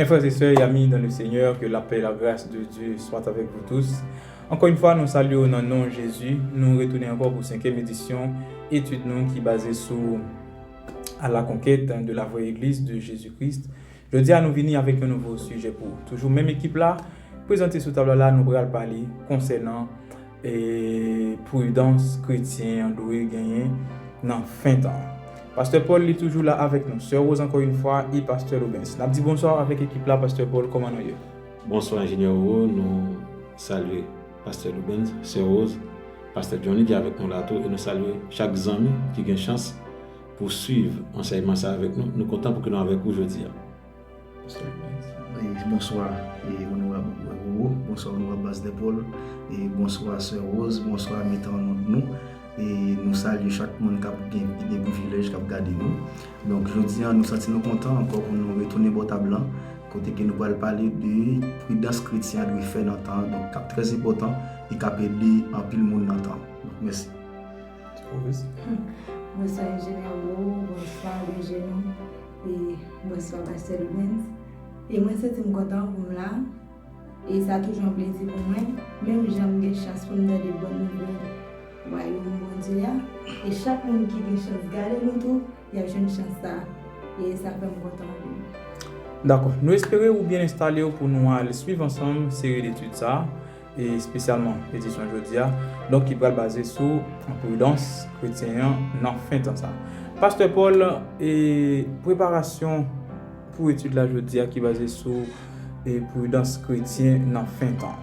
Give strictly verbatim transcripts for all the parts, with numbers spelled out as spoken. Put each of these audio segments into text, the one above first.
Mes frères et sœurs et amis dans le Seigneur, que la paix et la grâce de Dieu soient avec vous tous. Encore une fois, nou salye w nan non Jezi. Nou retounen ankò pou senkyèm edisyon etid nou ki baze sou À la conquête de la vraie Église de Jésus-Christ. Jodi a, nou vini avèk yon nouvo sijè pou ou. Toujou menm ekip la, prezante sou tab la, nou pral pale konsènan e pridans kretyen an dwe genyen nan fen tan. Pastè Paul, li toujou la avèk nou. Sè Rose, ankò yon fwa, e Pastè Loubens. N ap di bonswa avèk ekip la. Pastè Paul, kòman nou ye? Bonswa, Enjenyè Roro. Nou salye Pastè Loubens, Sè Rose, Pastè Johnny ki avèk nou la tou, e nou salye chak zanmi ki gen chans pou swiv ansèyman sa avèk nou. Nou kontan pou ke nou avèk ou jodi a. E bonswa, e onorab Roro, bonswa onorab Pastè Paul, e bonswa Sè Rose, bonswa mitan nou. E nou salye chak moun k ap gen, ki gen privilèj, k ap gade nou. Donk, jodi a, nou santi nou kontan ankò pou nou retounen bò tab lan, kote ke nou pral pale de pridans kretyen an dwe fè nan tan an, donk, k ap trè enpòtan e k ap ede anpil moun nan tan an. Donk, mèsi. Bonswa, Enjenyè Roro, bonswa, Enjenyè, e bonswa, Pastè Loubens. E mwen santi m kontan pou m la. E sa toujou yon plezi pou mwen, menm jan m gen chans pou m tande bòn nouvèl Wayòm Bondye a. E chak moun ki gen chans gade nou tou, y ap jwenn chans sa a. E sa fè m kontan anpil. Dakò. Nou espere ou byen enstale w pou nou al swiv ansanm seri detid sa a, e espesyalman edisyon jodi a, donk ki pral baze sou pridans kretyen an nan fen tan sa a. Pastè Paul, e preparasyon pou etid la jodi a ki baze sou e pridans kretyen nan fen tan.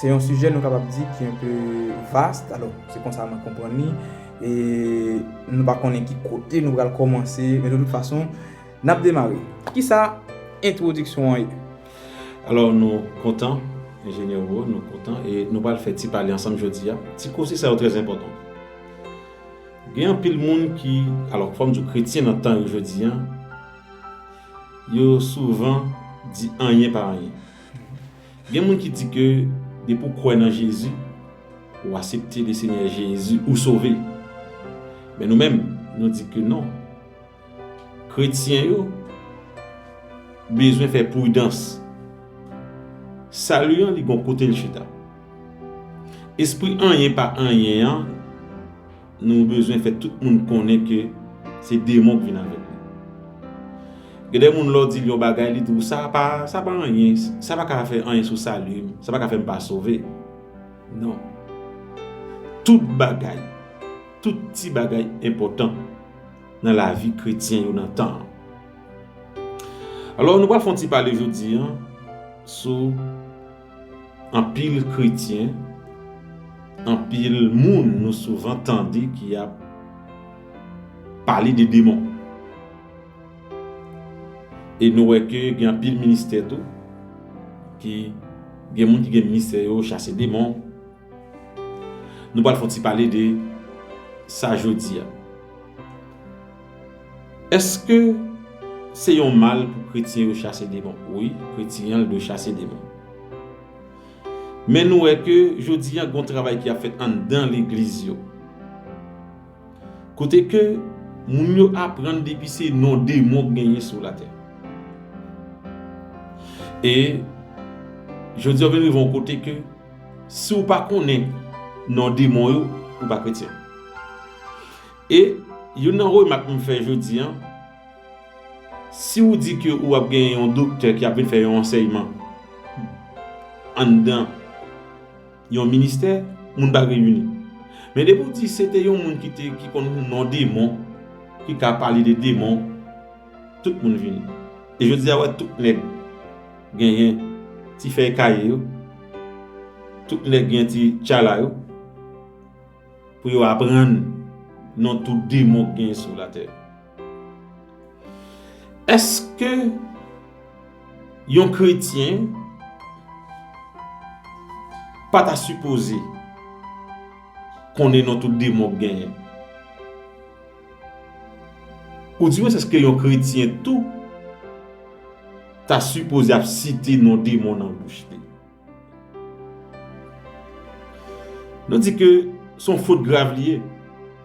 Se yon sijè nou kapab di ki enpe vast, alò, se konsa mwen konprann li, e nou pa konnen ki kote nou pral kòmanse, men de tout fason, n ap demare. Kisa entwodiksyon an ye? Alò, nou kontan, Enjenyè Roro, nou kontan, e nou pral fè ti pale ansanm jodi a. Ti kou sou sa yo trè enpòtan. Gen anpil moun ki, alò, fò m di w, kretyen nan tan yo jodi a, yo souvan di anyen pa anyen. Gen moun ki di ke depi w kwè nan Jezi, ou aksepte le Senyè Jezi, ou sove. Men nou menm, nou di ke non. Kretyen yo bezwen fè pridans. Sali an, li gon kote l chita. Espri anyen pa anyen an, nou bezwen fè tout moun konnen ke se demon k vin avèk li. Gen de moun, lè w di l yon bagay, li di w, "Sa pa, sa pa anyen, sa pa ka fè anyen sou sali m, sa pa ka fè m pa sove." Non. Tout bagay, tout ti bagay enpòtan nan lavi kretyen yo nan tan an. Alò, nou pral fè yon ti pale jodi a sou anpil kretyen, anpil moun nou souvan tande ki ap pale de demon. E nou wè ke gen anpil ministè tou, ki gen moun ki gen ministè yo chase demon. Nou pral fè yon ti pale de sa jodi a. Èske se yon mal pou kretyen yo chase demon? Wi, kretyen an dwe chase demon. Men nou wè ke jodi a, gon travay ki ap fèt anndan legliz yo. Kote ke moun yo aprann depi se non demon k genyen sou latè. E jodi a, w vin rive yon kote ke si w pa konnen non demon yo, ou pa kretyen. E youn nan remak m fè jodi a, si w di ke ou ap gen yon doktè ki ap vin fè yon ansèyman anndan yon ministè, moun pa reyini. Men depi w di se te yon moun ki te, ki konn non demon, ki ka pale de demon, tout moun vini. E jodi a, w wè tout nèg genyen ti fèy kaye yo, tout nèg gen ti tchala yo, pou yo aprann non tout demon k genyen sou latè. Èske yon kretyen pa ta sipoze konnen non tout demon k genyen? Oudimwens, èske yon kretyen tou ta sipoze ap site non demon nan bouch li? Nou di ke se yon fot grav li ye.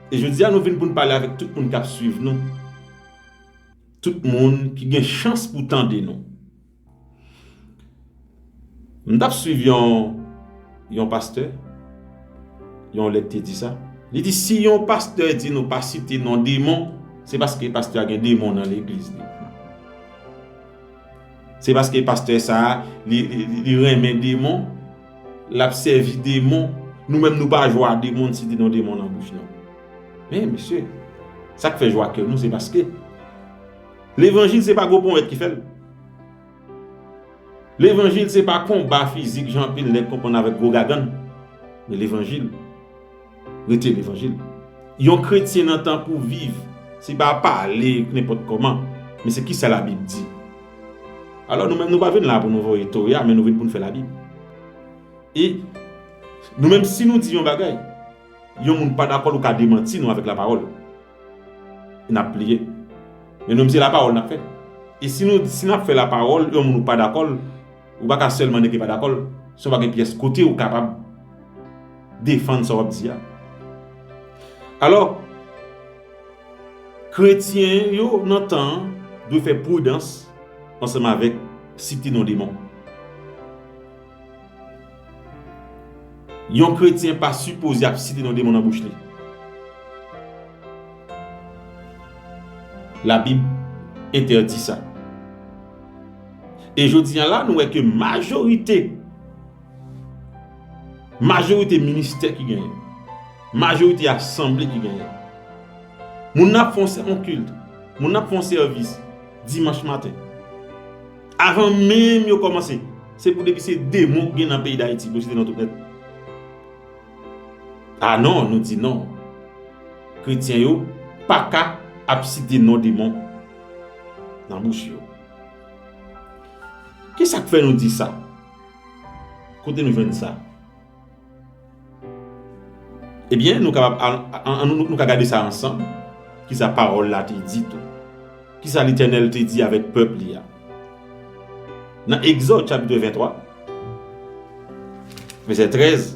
E jodi a, nou vin pou n pale avèk tout moun k ap swiv nou. Tout moun ki gen chans pou tande nou. M t ap swiv yon, yon pastè, yon lè k te di sa. Li di, si yon pastè di nou pa site non demon, se paske pastè a gen demon nan legliz li. Se paske pastè sa a, li, li, li, li renmen demon, l ap sèvi demon. Nou menm, nou pa jwe a demon, n site non demon nan bouch nou. Men, mesye, sa k fè jwe a kè nou, se paske levanjil, se pa gwo ponyèt ki fè l. Levanjil se pa konba fizik jan anpil nèg konprann avèk gwo gagann. Men levanjil rete levanjil. Yon kretyen nan tan pou viv, se pa pale nenpòt kòman, men se kisa Labib di. Alò, nou menm, nou pa vin la pou nou voye toya, men nou vin pou n fè Labib. E nou menm, si nou di yon bagay, yon moun pa dakò l, ou ka demanti nou avèk lapawòl. E n ap pliye. Men nou menm, se lapawòl n ap fè. E si nou, si n ap fè lapawòl, yon moun ou pa dakò l, ou pa ka sèlman nèg ki pa dakò l. Si w pa gen pyès kote ou kapab defann sa w ap di a. Alò, kretyen yo nan tan an dwe fè pridans ansanm avèk site non demon. Yon kretyen pa sipoze ap site non demon nan bouch li. Labib entèdi sa. E jodi a la, nou wè ke majorite, majorite ministè ki genyen, majorite asanble ki genyen, moun nan ap fè yon sè-, yon kilt, moun nan ap fè yon sèvis dimanch maten. Avan menm yo kòmanse, se pou depi se demon ki gen nan peyi Dayiti, pou site non tout nèt. A non, nou di non. Kretyen yo pa ka ap site non demon nan bouch yo. Kisa k fè nou di sa? Kote nou jwenn sa? Ebyen, nou kapab al-, an, an, nou, nou ka gade sa ansanm. Kisa pawòl la te di tou? Kisa Letènèl te di avèk pèp li a? Nan Egzòd chapit venntwa, vèsè trèz.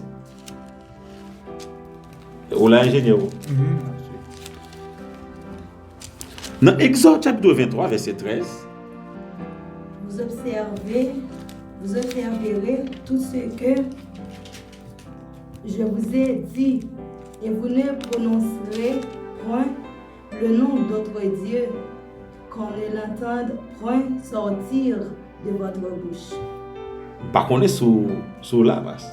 Ou la, enjenyè, ou? Nan Egzòd chapit venntwa, vèsè trèz. Vous observez, vous observerez tout ce que je vous ai dit, et vous ne prononcerez point le nom d'autre Dieu qu'on ne l'entende point sortir de votre bouche. M pa konnen si w, si w la, pas.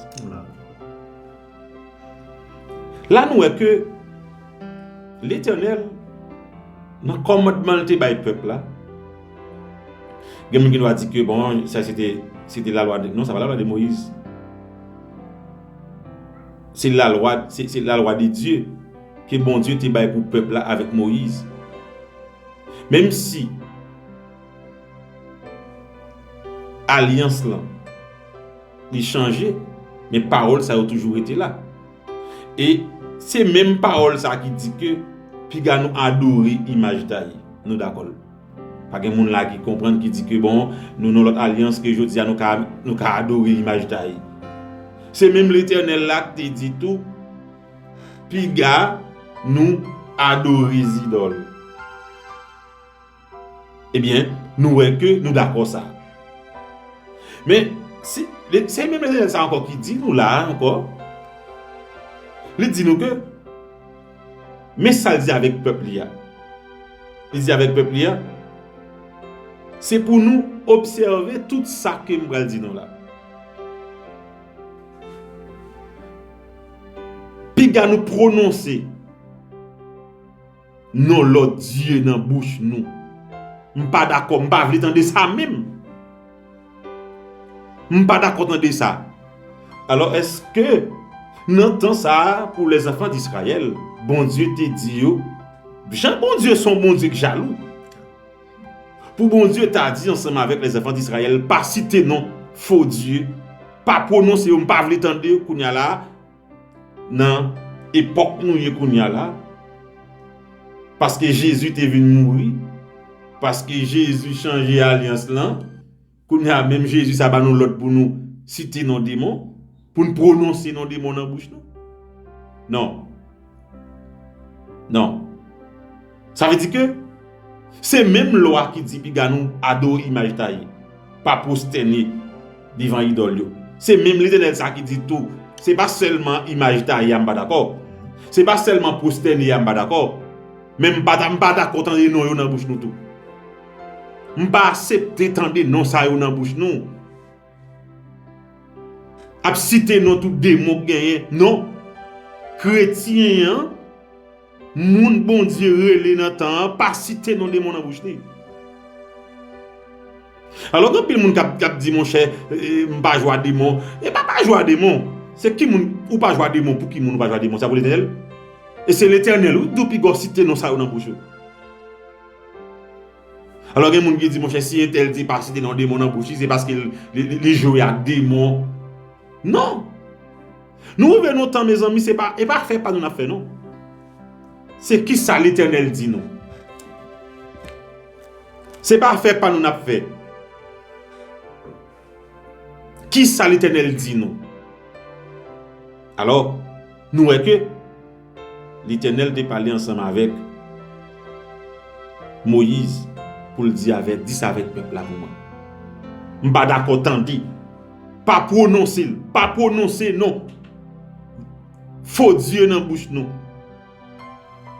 La nou wè ke Letènèl, nan kòmandman l te bay pèp la, gen moun ki dwa di ke, bon, sa se te, se te lalwa de, non, sa pa lalwa de Moyiz. Se lalwa, se, se lalwa de Dye ke Bondye te bay pou pèp la avèk Moyiz. Menm si alyans lan, li chanje, men pawòl sa yo toujou rete la. E se menm pawòl sa ki di ke piga nou adore imaj taye. Nou dakò l. Pa gen moun la ki konprann, ki di ke, bon, nou nan lòt alyans, ke jodi a nou ka, nou ka adore imaj taye. Se menm Letènèl la ki te di tou, piga nou adore zidòl. Ebyen, nou wè ke nou dakò sa. Men, si, se menm Letènèl sa ankò ki di nou la a ankò, li di nou ke, men sa l di avèk pèp li a. Li di avèk pèp li a, se pou nou obsève tout sa ke m pral di nou la. Piga nou pwononse non lòt dye nan bouch nou. M pa dakò, m pa vle tande sa menm. M pa dakò tande sa. Alò, èske nan tan sa a, pou lèzanfan Dizrayèl, Bondye te di yo, jan Bondye se yon Bondye k jalou, pou Bondye ta di ansanm avèk lèzanfan Dizrayèl, pa site non fo dye, pa pwononse yo, m pa vle tande yo kounye a la a, nan epòk nou ye kounye a la, paske Jezi te vin mouri, paske Jezi chanje alyans lan, kounye a menm Jezi sa ba nou lòd pou nou site non demon, pou n pwononse non demon nan bouch nou? Non. Non. Sa vle di ke se menm lwa ki di piga nou adore imaj taye, pa pwostène devan idòl yo. Se menm Letènèl sa ki di tou, se pa sèlman imaj taye a m pa dakò. Se pa sèlman pwostène a m pa dakò. Men m pa ta, m pa dakò tande non yo nan bouch nou tou. M pa aksepte tande non sa yo nan bouch nou. Ap site non tout demon k genyen. Non. Kretyen an, moun Bondye rele nan tan an, pa site non demon nan bouch li. Alò, gen anpil moun k ap, k ap di, monchè, eh, m pa jwe a demon. E pa pa jwe a demon. Se ki moun ou pa jwe a demon, pou ki moun ou pa jwe a demon? Se pou Letènèl? E se Letènèl, wi, k dwe pi gwo site non sa yo nan bouch ou. Alò, gen moun ki di, monchè, si entèl di pa site non demon nan bouch li, se paske li, li, li, li jwe ak demon. Non! Nou rive nan tan, mezanmi, se pa, e pa fè pa nou n ap fè, non. Se kisa Letènèl di nou. Se pa fè pa nou n ap fè. Kisa Letènèl di nou? Alò, nou wè ke Letènèl te pale ansanm avèk Moyiz pou l di avèk, di sa avèk pèp la pou mwen. M pa dakò tande. Pa pwononse l. Pa pwononse non fo dye nan bouch nou.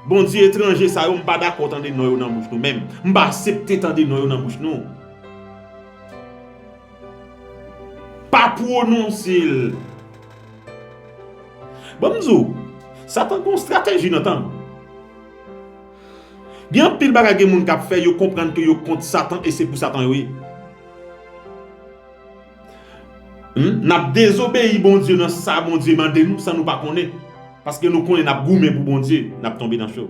Bondye etranje sa yo, m pa dakò tande non yo nan bouch nou menm. M pa aksepte tande non yo nan bouch nou. Pa pwononse l. Bon, m di w, Satan gen yon estrateji nan tan. Gen anpil bagay gen moun k ap fè, yo konprann ke yo kont Satan e se pou Satan yo ye. Hmm? N ap dezobeyi Bondye nan sa Bondye mande nou san nou pa konnen. Paske nou konnen n ap goumen pou Bondye, n ap tonbe nan cho.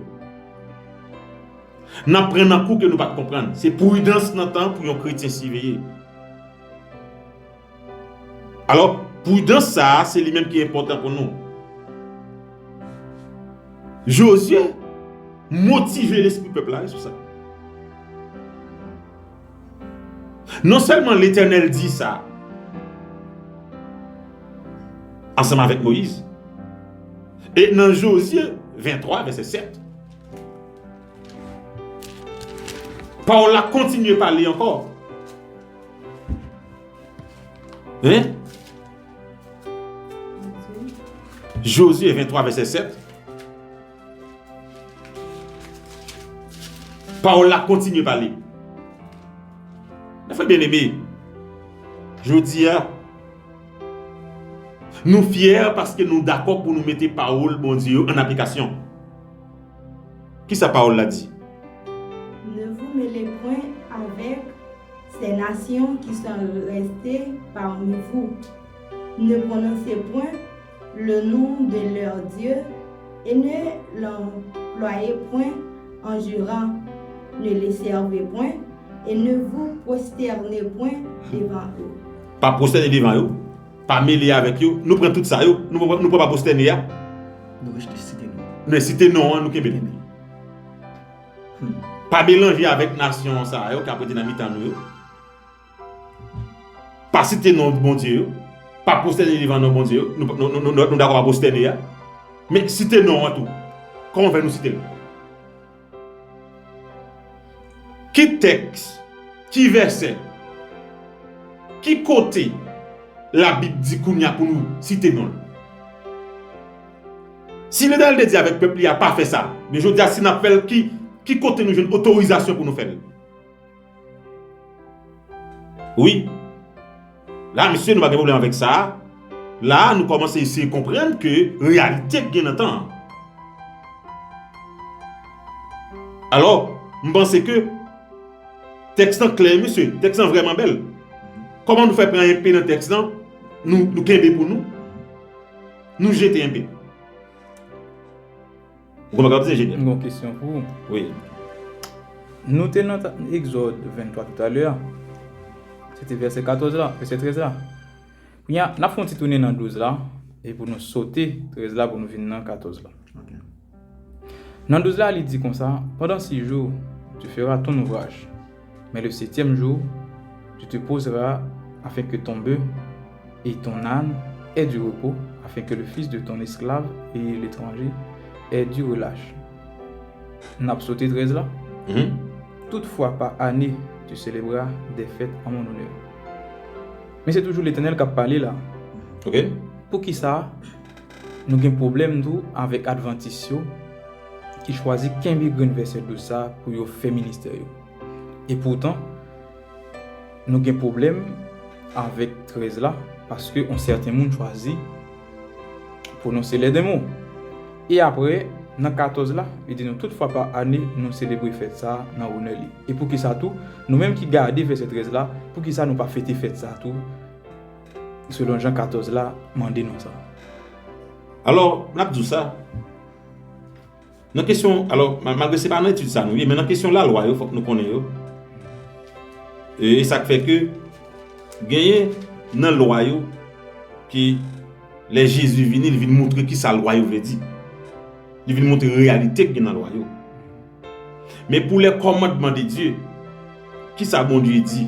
N ap pran nan kou ke nou pa t konprann. Se pridans nan tan pou yon kretyen siveye. Alò, pridans sa a, se li menm ki enpòtan pou nou. Jozye motive lespri pèp la, wi, sou sa. Non sèlman Letènèl di sa ansanm avèk Moyiz, e nan Jozye venntwa, vèsè sèt, pawòl la kontinye pale ankò. Hein? Jozye venntwa, vèsè sèt. Pawòl la kontinye pale. Mezanmi byeneme, jodi a, nou fyè paske nou dakò pou nou mete pawòl Bondye yo an aplikasyon. Kisa pawòl la di? Ne vous mêlez point avec ces nations qui sont restées parmi vous. Ne prononcez point le nom de leurs dieux et ne l'employez point en jurant. Ne les servez point et ne vous prosternez point devant eux. Pa pwostène devan yo, pa mele avèk yo. Nou pran tout sa yo, nou, nou pran pa pwostène a. Nou rejte site non. Men site non an, nou kenbe l. Kenbe. Hmm. Pa melanje avèk nasyon sa yo k ap rete nan mitan nou yo. Pa site non Bondye yo. Pa pwostène devan non Bondye yo. Nou, nou, nou, nou, nou dakò pa pwostène a. Men site non an tou. Kòman fè nou site l? Ki tèks, ki vèsè, ki kote Labib di kounye a pou nou site non l? Si Letènèl te di avèk pèp li a pa fè sa, men jodi a si n ap fè l, ki, ki kote nou jwenn otorizasyon pou nou fè l? Wi. La, mesye, nou pa gen pwoblèm avèk sa. La, nou kòmanse eseye konprann ke reyalite k gen nan tan an. Alò, m panse ke tèks lan klè, mesye. Tèks lan vrèman bèl. Kòman nou fè pran enpe nan tèks lan, nou, nou kenbe pou nou, nou jete enpe? Ou konprann sa m ap di, enjenyè? M gen yon kesyon pou ou. Wi. Nou te nan ta-, Egzòd venntwa toutalè a. Se te vèsè katòz la, vèsè trèz la. Kounye a, n ap fè yon ti tounen nan douz la, e pou nou sote trèz la pou nou vin nan katòz la. Ok. Nan douz la, li di konsa, pendant six jours, tu feras ton ouvrage, mais le septième jour, tu te poseras afin que ton bœuf et ton âne aient du repos, afin que le fils de ton esclave et l'étranger aient du relâche. N ap sote trèz la. Mhm. Toutefois, par année, tu célébreras des fêtes en mon honneur. Men se toujou Letènèl k ap pale la. Ok? Poukisa nou gen pwoblèm tou avèk advantis yo ki chwazi kenbe grenn vèsè douz sa pou yo fè ministè yo? Epoutan, nou gen pwoblèm avèk trèz la, paske yon sèten moun chwazi pwononse lè de mo. E apre, nan katòz la, li di nou tout fwa pa ane, nou selebre fèt sa a nan onè li. E poukisa tou, nou menm ki gade vèsè trèz la, poukisa nou pa fete fèt sa a tou, selon jan katòz la mande nou sa? Alò, m ap di w sa. Nan kesyon, alò, ma- malgre se pa nan etid sa nou ye, men nan kesyon lalwa yo, fòk nou konnen yo. E, e sa k fè ke genyen nan lwa yo ke lè Jezi vini, li vin montre kisa lwa yo vle di. Li vin montre reyalite k gen nan lwa yo. Men pou lè kòmandman de Dye, kisa Bondye di?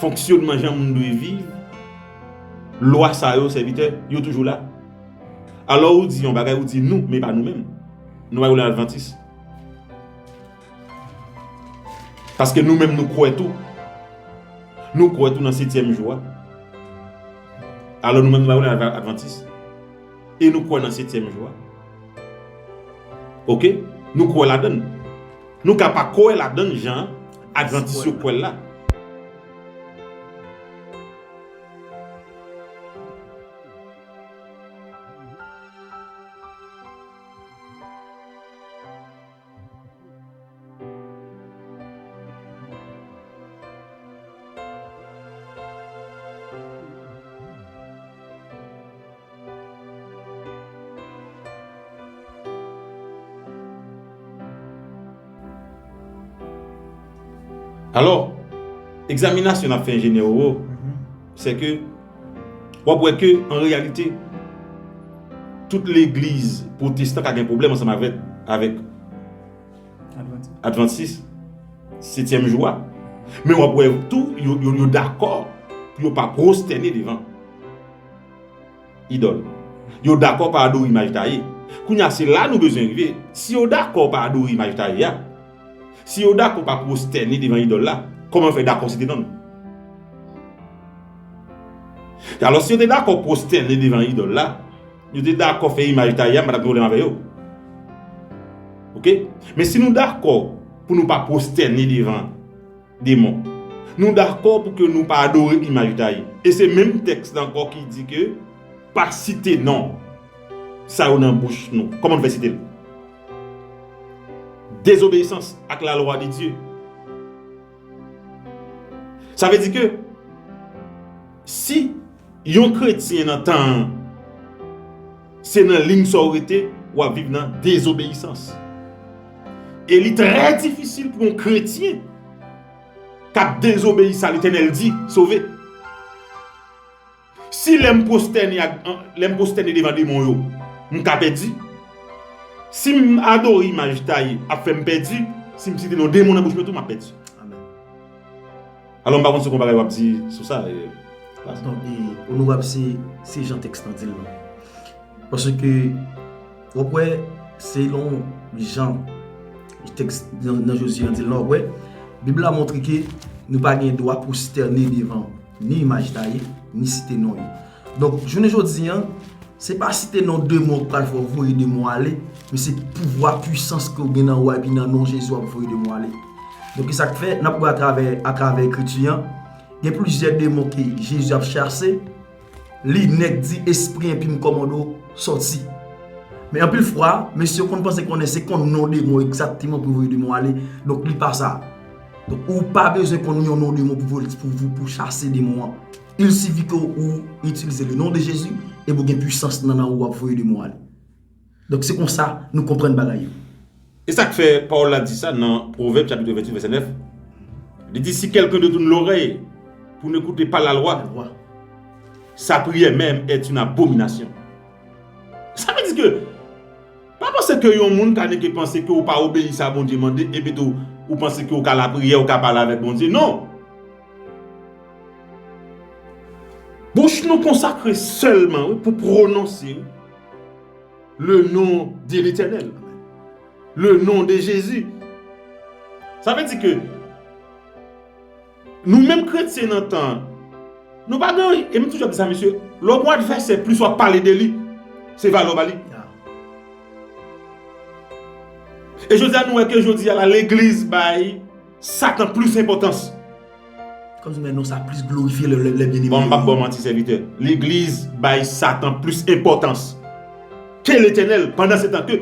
Fonksyonman jan moun dwe viv, lwa sa yo, sèvitè, yo toujou la. Alò ou di yon bagay, ou di nou, men pa nou menm. Nou pa rele advantis. Paske nou menm nou kwè tou. Nou kwè tou nan setyèm jou a. Alò nou menm nou pa rele adva- advantis. E nou kwè nan setyèm jou a. Ok? Nou kwè ladann. Nou ka pa kwè ladann jan advantis yo kwè l la. Alò, egzaminasyon n ap fè enjenyè Roro, se ke w ap wè ke, an reyalite, tout legliz pwotestan ka gen pwoblèm ansanm avèk, avèk Advantis, setyèm jou a. Men w ap wè tou, yo, yo, yo dakò pou yo pa pwostène devan idòl. Yo dakò pa adore imaj taye. Kounye a, se la nou bezwen rive. Si yo dakò pa adore imaj taye a, si yo dakò pa pwostène devan idòl la, kòman yo fè dakò site non nou? Alò, si yo te dakò pwostène devan idòl la, yo te dakò fè imaj taye a, m pa t ap gen pwoblèm avè yo. Ok? Men si nou dakò pou nou pa pwostène devan demon, nou dakò pou ke nou pa adore imaj taye. E se menm tèks la ankò ki di ke pa site non sa yo nan bouch nou. Kòman nou fè site l? Dezobeyisans ak lalwa de Dye. Sa vle di ke si yon kretyen nan tan an, se nan liy sa w rete, w ap viv nan dezobeyisans. E li trè difisil pou yon kretyen k ap dezobeyi sa Letènèl di, sove. Si lè m pwostène ak, lè m pwostène devan demon yo, m ka pèdi. Si m adore imaj taye ap fè m pèdi, si m site non demon nan bouch mwen tou, m ap pèdi. Amèn. Alò, m pa konn se kon bagay w ap di sou sa, e, pastè. Donk, e, onorab, se, se jan tèks lan di l lan. Paske, w ap wè, selon jan tèks nan, nan Jozye an di l lan, w ap wè, Bib la montre ke nou pa gen dwa pwostène devan ni imaj taye, ni site non yo. Donk, jounen jodi an, se pa site non demon k pral fè w voye demon ale, men se pouvwa, pwisans ke w gen nan ou a, epi nan non Jezi w ap voye demon ale. Donk, e sa k fè, n ap wè atravè, atravè ekriti an, gen plizyè demon ke Jezi ap chase, li nèk di espri enpi m kòmande w sòti. Men anpil fwa, mesye yo konn panse konnen se konn non demon egzakteman pou voye demon ale, donk li pa sa. Donk, ou pa bezwen konn yon non demon pou voye, pou, pou, pou chase demon an. Il sifi ke ou itilize le nom de Jésus, epi ou gen pwisans nan, nan ou ap voye demon ale. Donk, se konsa nou konprann bagay yo. E sa k fè pawòl la di sa nan Pwovèb chapit venntuit, vèsè nèf. Li di, si quelqu'un détourne l'oreille pour n'écouter pas la loi, sa prière même est une abomination. Sa vle di ke, pa panse ke yon moun ka neke panse ke ou pa obeyi sa Bondye mande, epi tou, ou panse ke ou ka lapriyè, ou ka pale avèk Bondye. Non! Bouch nou konsakre sèlman, wi, pou pwononse, wi, le nom de l'Éternel, le nom de Jésus. Sa vle di ke nou menm kretyen nan tan an, nou pa gen, e m toujou ap di sa, mesye, Lè w gon advèsè, plis w ap pale de li, se valè w ba li. E jodi a, nou wè ke jodi a la, legliz bay Satan plis enpòtans. Kòmsi men non sa plis glorifye lè, lè, lè byeneme. Bon, m p ap ba w manti, sèvitè. Legliz bay Satan plis enpòtans ke Letènèl, pandan se tan ke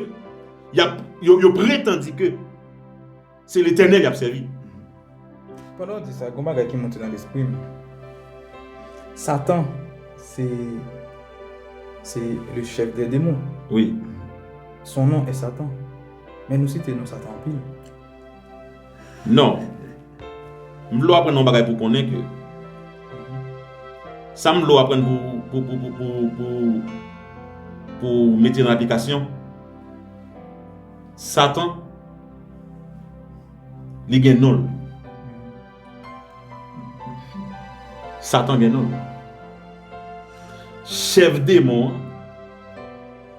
y ap, yo, yo pretan di ke se Letènèl y ap sèvi. Pandan w di sa, gon bagay ki monte nan lespri m. Satan, se, se le chef des démons. Wi. Son nom est Satan. Men nou site non Satan anpil. Non. M vle w aprann yon bagay pou konnen ke sa m vle w aprann pou, pou, pou mete nan aplikasyon. Satan, li gen non l. Satan gen non l. Chèf demon an,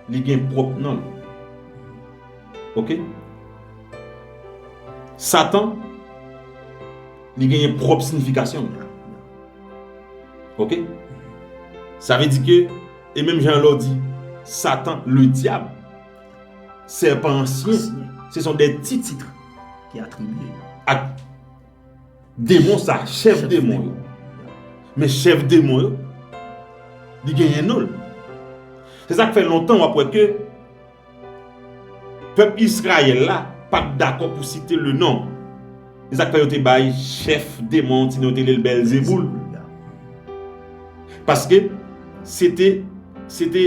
li gen pwòp non l. Oke? Satan, li genyen pwòp siyifikasyon l. Oke? Sa vle di ke, e menm jan lè w di Satan, le diable, serpent ancien, ce sont des titres qui attribués ak demon sa, chèf demon yo. Men chèf demon yo, li genyen non l. Se sa k fè lontan w ap wè ke pèp Izrayèl la pa t dakò pou site le non. Se sa k fè yo te bay chèf demon ti non, yo te rele l Bèlzeboul. Paske se te, se te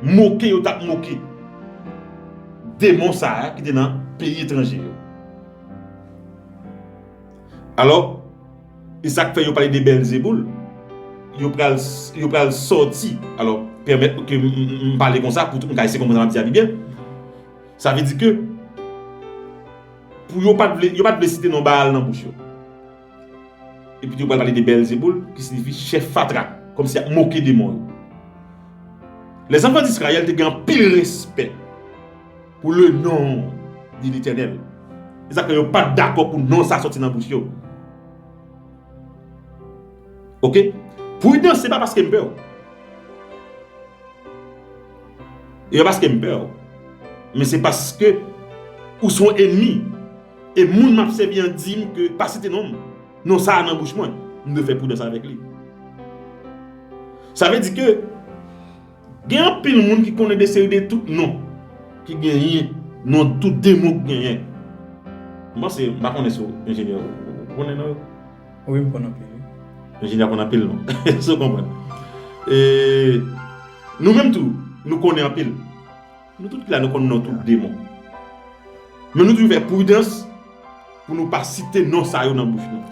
moke yo t ap moke demon sa a ki te nan peyi etranje yo. Alò, e sa k fè yo pale de Bèlzeboul, yo pral, yo pral sòti. Alò, pèmèt ke m, m, m pale konsa pou tout moun ka eseye konprann sa m ap di a pi byen. Sa vle di ke pou yo pa t vle, yo pa t vle site non Baal nan bouch yo. Epi tou, yo pral pale de Bèlzeboul, ki siyifi chèf fatra, kòmsi y ap moke demon yo. Lèzanfan d'Izrayèl te gen anpil respè pou le non de Letènèl. Se sa k fè yo pa t dakò pou non sa sòti nan bouch yo. Oke? Pridans, se pa paske m pè w. E pa paske m pè w. Men se paske ou se yon ènmi. E moun m ap sèvi an di m ke pa site non m, non sa a nan bouch mwen. M dwe fè pridans avèk li. Sa vle di ke gen anpil moun ki konnen de seri de tout non ki genyen, non tout demon ki genyen. M panse, m pa konnen si w enjenyè, ou konnen non yo? Wi, m konn anpil, wi. Enjenyè konn anpil non. Si w konprann. E nou menm tou, nou konnen anpil. Nou tout ki la, nou konn non tout demon. Men nou toujou fè pridans pou nou pa site non sa yo nan bouch nou.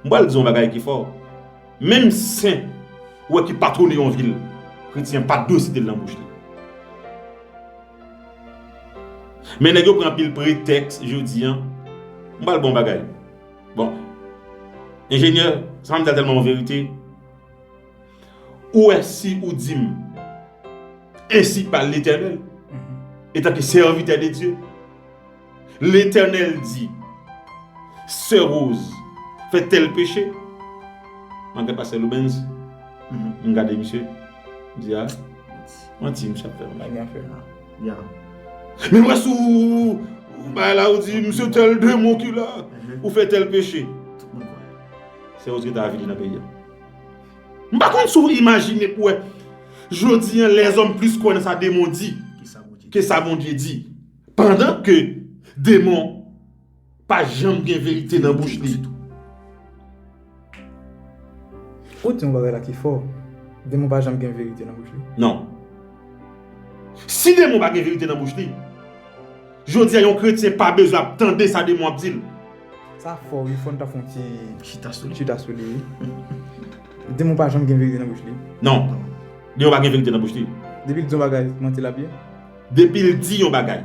M pral di yon bagay ki fò. Menm sen, ou wè, ki patwone yon vil, kretyen pa dwe site l nan bouch li. Men nèg yo pran anpil pretèks jodi a. M pral ba w yon bagay. Bon. Enjenyè, sa m di a tèlman yon verite. Ou wè, si ou di m, ainsi parle l'Éternel, etan ke sèvitè de Dye, Letènèl di, Sè Rose fè tèl peche, m ap gade pastè Loubens, m gade misye, m di, a, manti misye ap fè. Bagay afè. Ya. Men m wè sou bagay la, ou di, misye tèl demon ki la, ou fè tèl peche. Tout moun kwè. Sè Rose gentan avili nan peyi a. M pa konn si w imajine pou wè, jodi a, lèzòm plis kwè nan sa demon di ke sa Bondye di. Pandan ke demon pa janm gen verite nan bouch li. Ou di yon bagay la ki fò. Demon pa janm gen verite nan bouch li. Non. Si demon pa gen verite nan bouch li, jodi a, yon kretyen pa bezwen ap tande sa demon ap di l. Sa fò, wi, fò n ta fè yon ti chita sou li. Chita sou li, wi. Demon pa janm gen verite nan bouch li. Non. Demon pa gen verite nan bouch li. Depi l di yon bagay, manti l ap ye. Depi l di yon bagay,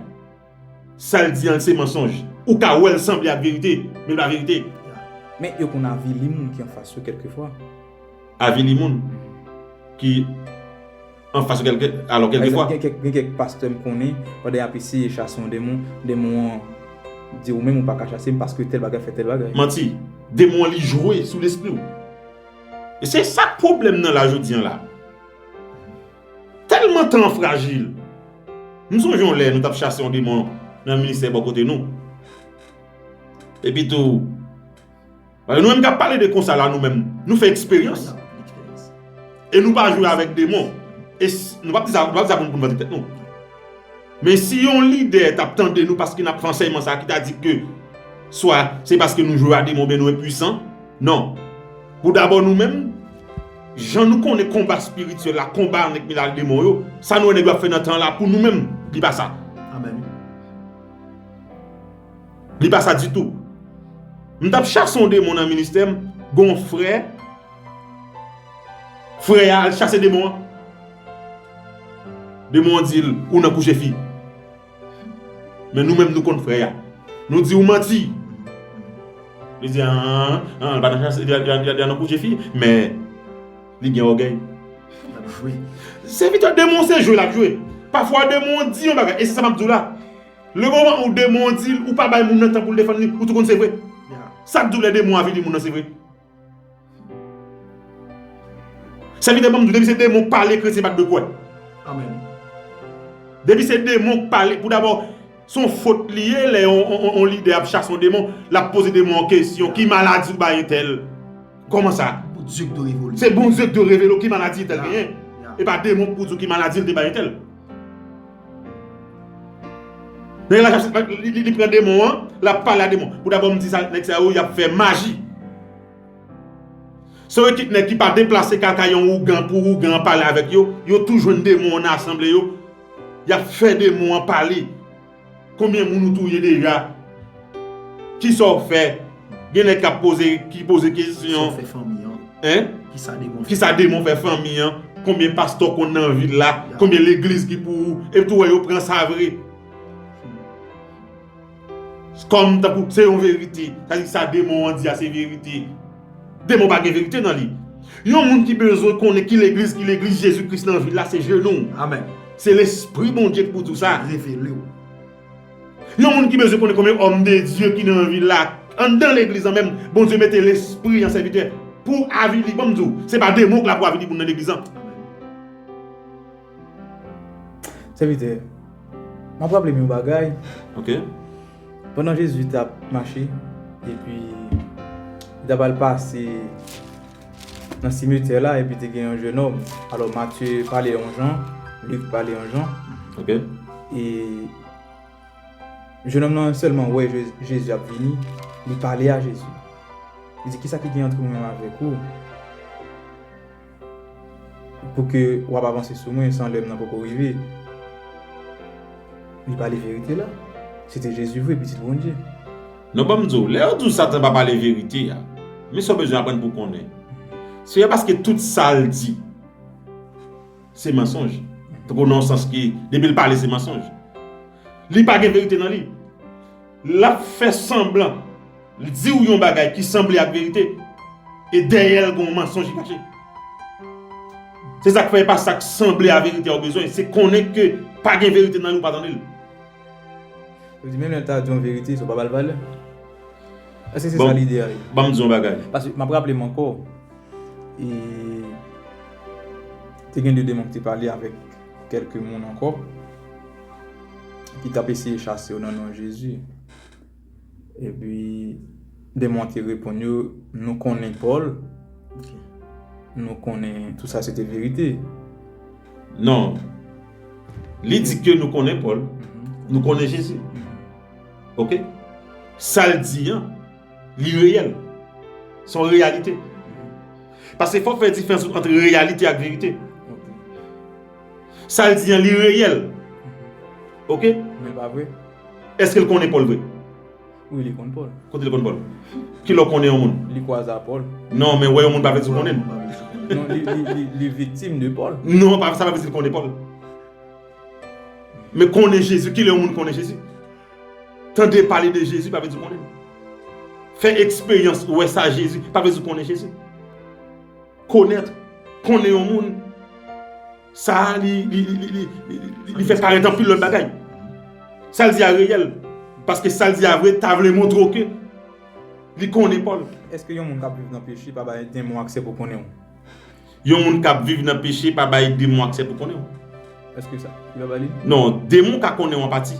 sa l di an se mansonj. Ou ka wè l sanble ak verite, men l pa verite. Men yo konn avili moun ki anfas yo kèlkefwa. Avili moun ki anfas yo kèlke, alò, kèlkefwa. Pa egzanp, gen kèk, gen kèk pastè m konnen, pandan y ap eseye chase yon demon, demon an di ou menm ou pa ka chase m paske tèl bagay fè tèl bagay. Manti. Demon an li jwe sou lespri w. E se sa k pwoblèm nan la jodi an la. Tèlman tan an frajil. M sonje yon lè nou t ap chase yon demon nan ministè bò kote nou. Epi tou, paske nou menm k ap pale de konsa la, nou menm, nou fè eksperyans. E nou pa jwe avèk demon. E s- nou p ap di sa, nou p ap di sa pou nou, pou nou vante tèt nou. Men si yon lidè t ap tande nou paske n ap fè ansèyman sa a ki ta di ke swa se paske nou jwe a demon oubyen nou enpwisan, non. Pou dabò nou menm, jan nou konnen konba espirityèl la, konba nèg miral demon yo, sa nou wè nèg yo ap fè nan tan la pou nou menm, li pa sa. Amèn. Li pa sa ditou. M t ap chase yon demon nan ministè m, gon frè, frè a al chase demon an. Demon an di l, ou nan kouche fi. Men nou menm nou konn frè a. Nou di ou manti. Li di, an, an, li pa nan chase, li, li, li, li nan kouche fi, men li gen ògèy. L ap jwe. Sèvitè, demon se jwe l ap jwe. Pafwa demon di yon bagay, e se sa m ap di w la. Le moman ou demon di l, ou pa bay moun nan tan pou l defann li, ou tou konn se vre. Sa k di w lè demon a vini moun nan se vre? Sèvitè, ban m di w, depi se demon k pale, kretyen pa t dwe kwè. Amèn. Depi se demon k pale, pou dabò, se yon fot li ye lè yon, yon, yon, yon lidè ap chase yon demon, l ap poze demon an kesyon, ki maladi ou bay entèl? Kòman sa? Bondye k dwe revole. Se Bondye k dwe revele w ki maladi entèl genyen. E pa demon k pou di w ki maladi l te bay entèl. Nèg la, li, li, li pran demon an, l ap pale a demon. Pou dabò m di sa, nèg sa yo, y ap fè maji. Se yon ekip nèg ki pa deplase kaka yon ougan pou ougan an pale avèk yo, yo tou jwenn demon an nan asanble yo, y ap fè demon an pale. Konbyen moun ou touye deja? Kisa w fè? Gen nèg k ap poze, ki poze kesyon. Kisa w fè fanmi an? Hein? Kisa demon fè? Kisa demon fè fanmi an? Konbyen pastè w konn nan vil la? Konbyen legliz ki pou ou? Epi tou wè yo pran sa vre. Kòm tankou se yon verite. Sa di sa demon an di a se verite. Demon pa gen verite nan li. Yon moun ki bezwen konnen ki legliz, ki legliz Jezi Kris nan vil la, se jenou. Amèn. Se Lespri Bondye ki pou di w sa. Revele w. Yon moun ki bezwen konnen konbyen òm de Dye ki nan vil la, anndan legliz lan menm, Bondye mete lespri an sèvitè pou avili. Ban m di w, se pa demon k la pou avili moun nan legliz lan. Sèvitè, m ap raple m yon bagay. Ok. Pandan Jezi t ap mache, epi li t ap al pase nan simetè la, epi te gen yon jennòm. Alò, Matye pale yon jan, Lik pale yon jan. Ok. E jennòm nan sèlman wè Je- Jezi ap vini, li pale a Jezi. Li di, "Kisa ki gen ant mwen menm avèk ou?" Pou ke w ap avanse sou mwen san lè m nan poko rive. Li pale verite la. Se te Jezi vre, Pitit Bondye. Non, ban m di w, lè yo di w Satan pa pale verite a, men sa w bezwen aprann pou w konnen. Se paske tout sa l di, se mansonj. Tankou nan yon sans ki, depi l pale, se mansonj. Li pa gen verite nan li. L ap fè sanblan. Li di w yon bagay ki sanble ak verite. E dèyè l, gen yon mansonj ki kache. Se sa k fè e pa sa k sanble a verite a w bezwen. Se konnen ke pa gen verite nan li, ou pa tande l. Ou di menm lè l ta di yon verite, sa w pa ba l valè. Èske se sa lide a ye? Ban m di yon bagay. Paske m ap raple m ankò, e te gen de demon ki te pale avèk kèlke moun ankò ki t ap eseye chase yo nan non Jezi. Epi, demon an te reponn yo, "Nou konnen Pòl, nou konnen tout sa se te verite." Non. Li di ke nou konnen Pòl, nou konnen Jezi. Ok? Sa l di an, li reyèl. Se yon reyalite. Paske fò w fè diferans ant reyalite ak verite. Sa l di an, li reyèl. Ok? Men l pa vre. Èske l konnen Pòl vre? Wi, li konn Pòl. Kote l konn Pòl? Kilè w konnen yon moun? Li kwaze a Pòl. Non, men wè yon moun pa vle di w konnen l. Non, li, li, li, li viktim de Pòl. Non, pa, sa pa vle di l konnen Pòl. Men konnen Jezi, kilè yon moun konnen Jezi? Tande pale de Jezi pa vle di konnen l. Fè eksperyans wè sa Jezi pa vle di konnen Jezi. Konèt, konnen yon moun, sa a, li, li, li fè parèt anpil lòt bagay. Sa l di a reyèl. Paske sa l di a vre, ta vle montre w ke li konnen Pòl. Èske yon moun k ap viv nan peche pa bay demon aksè pou konnen w? Yon moun k ap viv nan peche pa bay demon aksè pou konnen w. Èske sa? Li pa ba li? Non, demon ka konnen w an pati.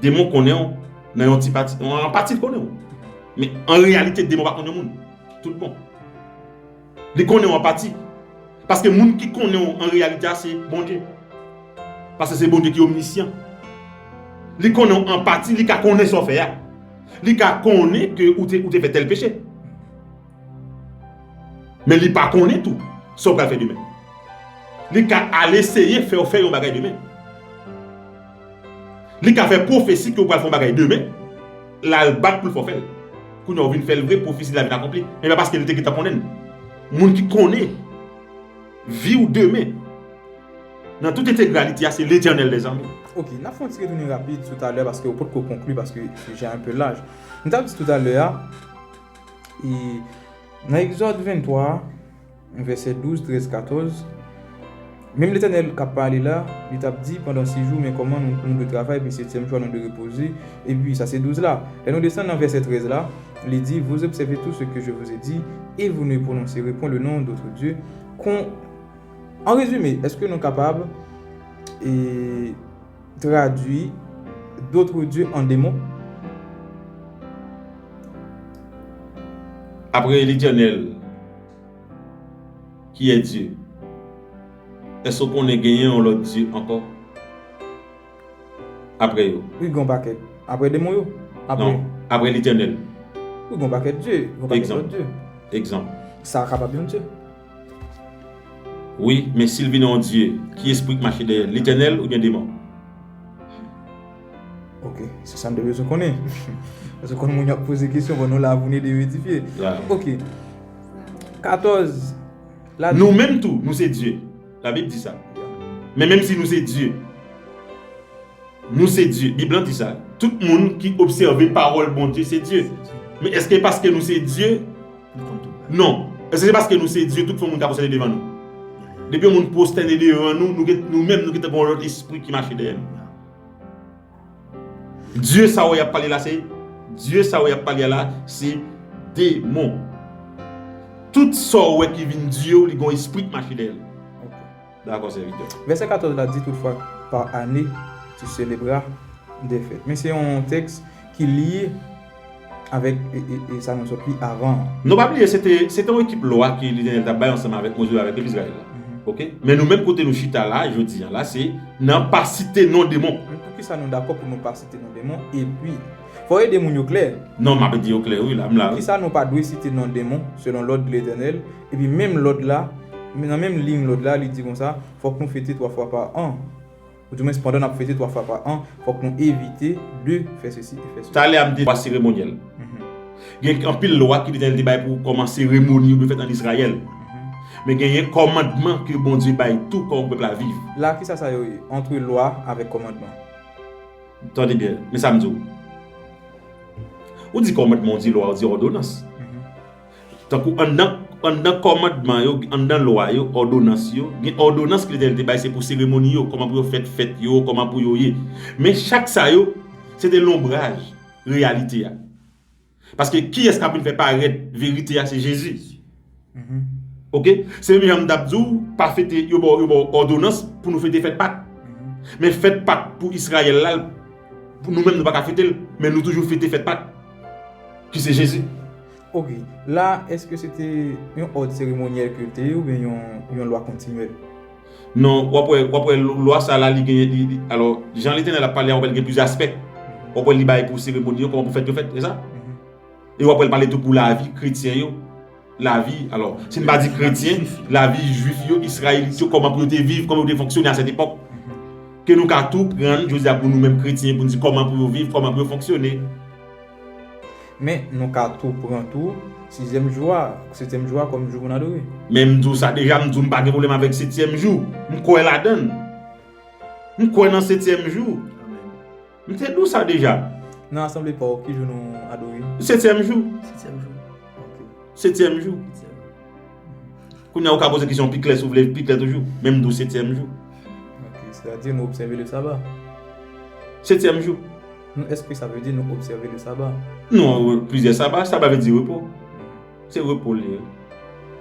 Demon konnen w nan yon ti pati, an pati l konnen w. Men an reyalite, demon pa konnen moun. Tout bon. Li konnen w an pati. Paske moun ki konnen w an reyalite a, se Bondye. Paske se Bondye ki omnisyan. Li konnen w an pati, li ka konnen sa w fè a. Li ka konnen ke ou te, ou te fè tèl peche. Men li pa konnen tou sa w pral fè demen. Li ka al eseye fè w fè yon bagay demen. Li ka fè pwofesi ke w pral fè yon bagay demen. L al bat pou l fè w fè l. Kounye a w vin fè l vre, pwofesi la vin akonpli. Men pa paske li te gentan konnen l. Moun ki konnen vi w demen, nan tout entegralite a, se Letènèl dèzame. Ok, n ap fè yon ti retounen rapid toutalè paske w potko konkli paske sijè a enpe laj. M t ap di toutalè a, e, nan Egzòd venntwa, vèsè douz, trèz, katòz, menm Letènèl k ap pale la, li t ap di, pandan sis jou, men kòman nou, nou dwe travay, epi setyèm jou a, nou dwe repoze, epi sa se douz la. Lè nou desann nan vèsè trèz la, li di, vous observez tout ce que je vous ai dit, et vous ne prononcerez point le nom d'autre Dieu. Kon, an rezime, èske nou kapab, e, tradui d'autres dieux an demon? Après l'Éternel, qui est Dieu, èske w konnen genyen yon lòt Dye ankò apre yo? Wi, gen yon pakèt. Apre demon yo? Apre... Non, apre Letènèl. Wi, gen yon pakèt Dye, gen yon pakèt lòt Dye. Egzanp. Sa kapab yon Dye. Wi, men si l vin yon Dye, ki espri k mache dèyè l? Letènèl oubyen demon? Ok, se sa m te bezwen konnen. Paske konn moun y ap poze kesyon, bon, nou la pou n ede yo edifye. Ok. Katòz, la di... Nou menm tou, nou se Dye. Labib di sa. Men menm si nou se Dye, nou se Dye. Bib lan di sa. Tout moun ki obsève pawòl Bondye se Dye. Men èske paske nou se Dye? Non. Èske se paske nou se Dye, tout fò moun ka pwostène devan nou? Depi yon moun pwostène devan nou, nou gen, nou menm, nou gen tankou yon lòt espri ki mache dèyè nou. Dye sa w wè y ap pale la, se, Dye sa w wè y ap pale a la, se demon. Tout sa w wè ki vin dye w, li gen yon espri k mache dèyè l. Ok. Dakò, sèvitè. Vèsè katòz la di, toutefois, par année, tu célébreras des fêtes. Men se yon tèks ki lye avèk, e, e, e sa nou sot li avan an. Nou pa bliye, se te, se te yon ekip lwa ke Letènèl t ap bay ansanm avèk Moze, avèk pèp Izrayèl la. Mhm. Ok? Men nou menm kote nou chita la, jodi a la, se nan pa site non demon. Men poukisa nou dakò pou nou pa site non demon? Epi, fò ede moun yo klè. Non, m ap ede yo klè, wi, la, m la, wi. Poukisa nou pa dwe site non demon, selon lòd Letènèl? Epi menm lòd la, nan menm liy lòd la, li di konsa, fòk nou fete twa fwa pa an. Oudimwens, pandan n ap fete twa fwa pa an, fòk nou evite de fè sesi e fè sela. Talè a m te pale seremonyèl. Mhm. Gen anpil lwa ke Letènèl te bay pou kòman seremoni yo dwe fèt ann Izrayèl. Mhm. Men genyen kòmandman ke Bondye bay tou kòman pou pèp la viv. La, kisa sa yo ye? Ant lwa avèk kòmandman. Tande byen, men sa m di w. Ou di kòmandman, ou di lwa, ou di òdonans. Mhm. Tankou anndan, anndan kòmandman yo, anndan lwa yo, òdonans yo, gen òdonans ke Letènèl te bay, se pou seremoni yo, kòman pou yo fèt fèt yo, kòman pou yo ye. Men chak sa yo, se te lonbraj reyalite a. Paske kiyès k ap vin fè parèt verite a? Se Jezi. Mhm. Ok? Se menm jan m t ap di w, pa fete, yo ba w, yo ba w òdonans pou nou fete fèt Pak. Mhm. Men fèt Pak pou Izrayèl la, pou nou menm, nou pa ka fete l, men nou toujou fete fèt Pak, ki se Jezi. Ok. La, èske se te yon òd seremonyèl ke l te ye oubyen yon, yon lwa kontinyèl? Non, w ap wè, w ap wè lwa sa la, li gen, li, li, alò, jan Letènèl ap pale a, w ap wè l gen plizyè aspè. W ap wè li bay pou seremoni yo, kòman pou fèt yo fèt, se sa? Mhm. E w ap wè l pale tou pou lavi kretyen yo. Lavi, alò, si n pa di kretyen, lavi jwif yo, Izrayelit yo, kòman pou yo te viv, kòman yo te fonksyone a sèt epòk. Mhm. Ke nou ka tou pran, jodi a, pou nou menm kretyen, pou n di kòman pou yo viv, kòman pou yo fonksyone. Men, nou ka tou pran tou sizyèm jou a, setyèm jou a kòm jou pou n adore. Men m di w sa deja, m di w m pa gen pwoblèm avèk setyèm jou. M kwè ladan l. M kwè nan setyèm jou. Amèn. M te di w sa deja. Nan asanble pa w, ki jou nou adore? Setyèm jou. Setyèm jou. Ok. Setyèm jou. Setyèm jou. Kounye a, ou ka poze kesyon pi klè si w vle, pi klè toujou. Men m di w setyèm jou. Ok, sètadi nou obsève le saba. Setyèm jou. Nou, èske sa vle di nou obsève le saba? Non, plizyè saba. Saba vle di repo. Se repo l ye.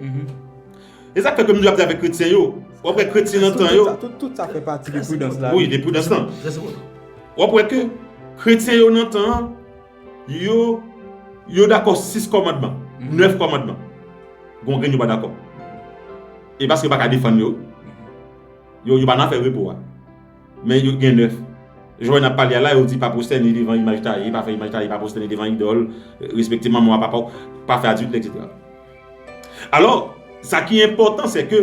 Mhm. E sa k fè ke m di w ap di avèk kretyen yo. W ap wè kretyen nan tan yo. Tout, tout, tout sa fè pati de pridans la. Wi, de pridans lan. W ap wè ke kretyen yo nan tan an, yo, yo dakò sis kòmandman, nèf kòmandman. Gon grenn yo pa dakò. E paske yo pa ka defann yo, yo, yo pa nan afè repo a. Men yo gen nèf. Jan n ap pale a la, yo di pa pwostène devan imaj taye, pa fè imaj taye, pa pwostène devan idòl, respekte manman w ak papa w, pa fè adiltè, etsetera. Alò, sa ki enpòtan, se ke,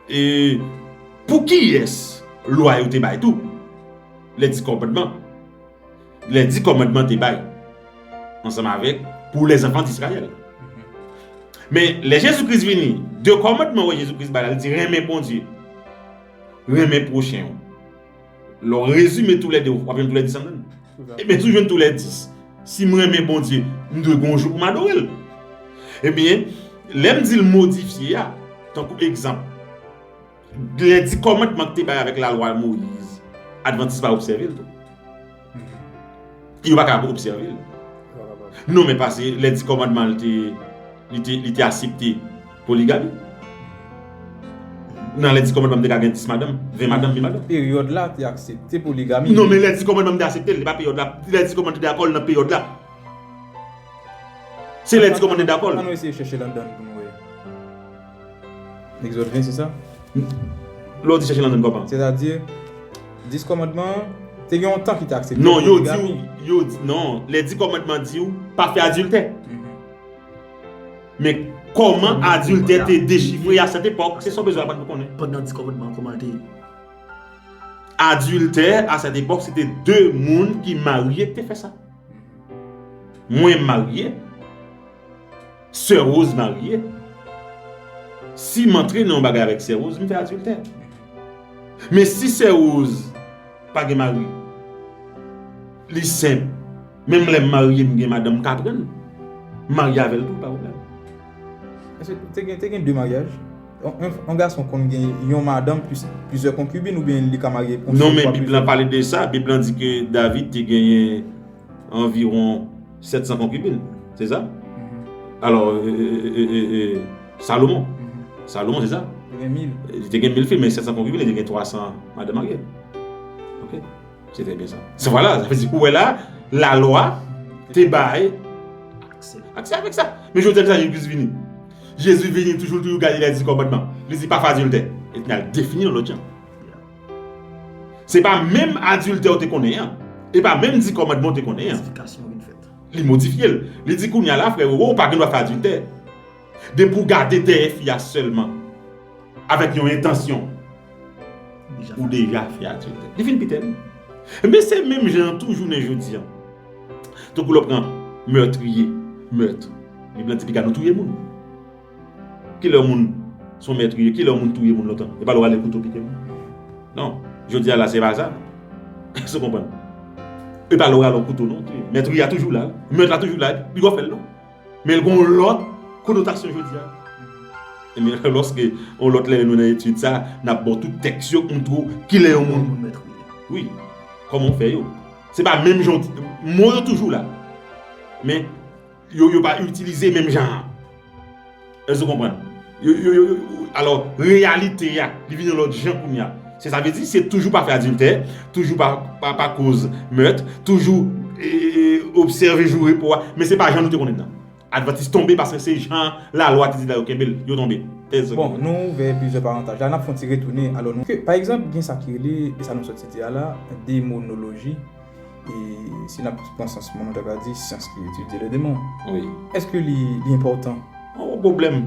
e, pou kiyès lwa yo te bay tou? Lè di kòmandman. Lè di kòmandman te bay ansanm avèk pou lèzanfan di Izrayèl. Men lè Jezi Kris vini, de kòmandman wè Jezi Kris bay la, li di renmen Bondye, renmen pwochen w. Lè w rezime toulède, w ap jwenn toulède dis anndan l. Ebyen, si w jwenn toulède dis, si m renmen Bondye, m dwe gen yon jou pou m adore l. Ebyen, lè m di l modifye a, tankou egzanp, lè di kòmandman ki te bay avèk lalwa Moyiz, Advantis pa obsève l tou. Yo pa ka obsève l. Non, men pase lè di kòmandman li te, li te, li te aksepte poligami. Nan lè Di Kòmandman, m te ka gen dis madanm, ven madanm, ven madanm. Peryòd la, te aksepte poligami. Non, men lè Di Kòmandman, m te aksepte l, se pa peryòd la. Lè Di Kòmandman te dakò l nan peryòd la. Se lè Di Kòmandman te dakò l. Ann nou eseye chèche l anndan pou nou wè. Egzòd ven, se sa? Lè w di chèche l anndan kòman? Sètadi, dis kòmandman, te gen yon tan ki te aksepte poligami. Non, yo di w, yo di, non, lè Di Kòmandman di w, pa fè adiltè. Mhm. Men kòman adiltè te dechifre a sèt epòk, se sa w bezwen aprann pou konnen. Pandan Di Kòmandman, kòman l te ye? Adiltè a sèt epòk, se te de moun ki marye ki te fè sa. Mwen marye, Sè Rose marye. Si m antre nan yon bagay avèk Sè Rose, m fè adiltè. Men si Sè Rose pa gen mari, li senp. Menm lè m marye, m gen madanm, m ka pran l. M marye avè l tou, pa pwoblèm. Èske te gen, te gen de maryaj? Yon, yon, yon gason konn gen yon madanm, plis, plizyè konkibin, oubyen li ka marye yon sèl fwa plizyè? Non, men Bib lan pale de sa. Bib lan di ke David te genyen anviwon sèt san konkibin, se sa? Mhm. Alò, e, e, e, e, e, Salomon. Mhm. Salomon, se sa? Li te gen mil. Li te gen mil fi, men sèt san konkibin, li te gen twa san madanm marye. Ok? Se trè byen sa. Se, vwala, sa vle di, ou wè la, lalwa te bay aksè, aksè avèk sa. Men jodi a, kisa Jezi vini? Jezi vini toujou, toujou gade lè Di Kòmandman. Li di, pa fè adiltè. Epi l al defini yon lòt jan. Se pa menm adiltè w te konnen an. E pa menm Di Kòmandman w te konnen an. Modifikasyon vin fèt. Li modifye l. Li di, kounye a la, frè, ou pa gen dwa fè adiltè. Depi w gade dèyè fi a sèlman, avèk yon entansyon, ou deja fè adiltè. Li fin pite l. Men se menm jan an tou jounen jodi a. Tankou lè w pran mètriye, mèt. Bib lan di piga nou touye moun. Kilè yon moun se yon mètriye, kilè yon moun touye moun lontan? E pa lè w rale kouto pike moun. Non. Jodi a la, se pa sa. Èske w konprann? E pa lè w rale yon kouto, non. Mètriye a toujou la. Mèt la toujou la. Piga w fè l, non. Men l gen yon lòt konotasyon jodi a. Ebyen, lòske yon lòt lè nou nan etid sa, n ap ba w tout tèks yo pou montre w kilè yon moun. Wi, kòman w fè yo. Se pa menm jan, mo yo toujou la. Men, yo, yo pa itilize menm jan an. Èske w konprann? Yo, yo, yo, yo, alò, reyalite a, li vin yon lòt jan kounye a. Se sa vle di, se toujou pa fè adiltè, toujou pa, pa, pa koz mèt, toujou, e, e, e, obsève jou repo a, men se pa jan nou te konnen nan. Advantis tonbe paske se jan lalwa te di la yo kenbe l, yo tonbe. Bon, nou ouvè plizyè parantaj la, n ap fè yon ti retounen. Alò, nou, ke, pa egzanp, gen sa ki rele, e sa nou soti di a la, demonoloji. E si n ap pran sans, mwen, nou ta ka di, syans ki etidye le démon. Wi. Èske li, li enpòtan? Yon pwoblèm.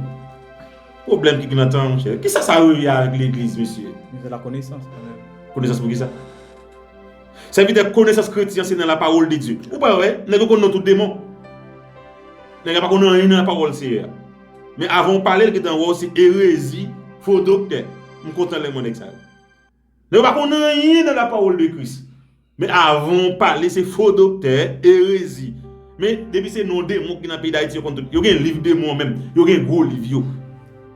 Pwoblèm ki gen nan tan, monchè. Kisa sa rele avèk legliz, mesye? Men se la konesans, kanmenm. Konesans pou kisa? Sèvitè, konesans kretyen se nan la parole de Dieu. Ou pa wè, nèg yo konn non tout demon. Nèg la pa konn anyen nan la pawòl Seyè a. Men avan w pale, l gentan wè w se erezi, fo doktè. M kontan lè m wè nèg sa yo. Nèg yo pa konn anyen nan la parole de Christ. Men avan w pale, se fo doktè, erezi. Men depi se non demon ki nan peyi Dayiti, yo konn tout. Yo gen liv demon menm. Yo gen gwo liv yo.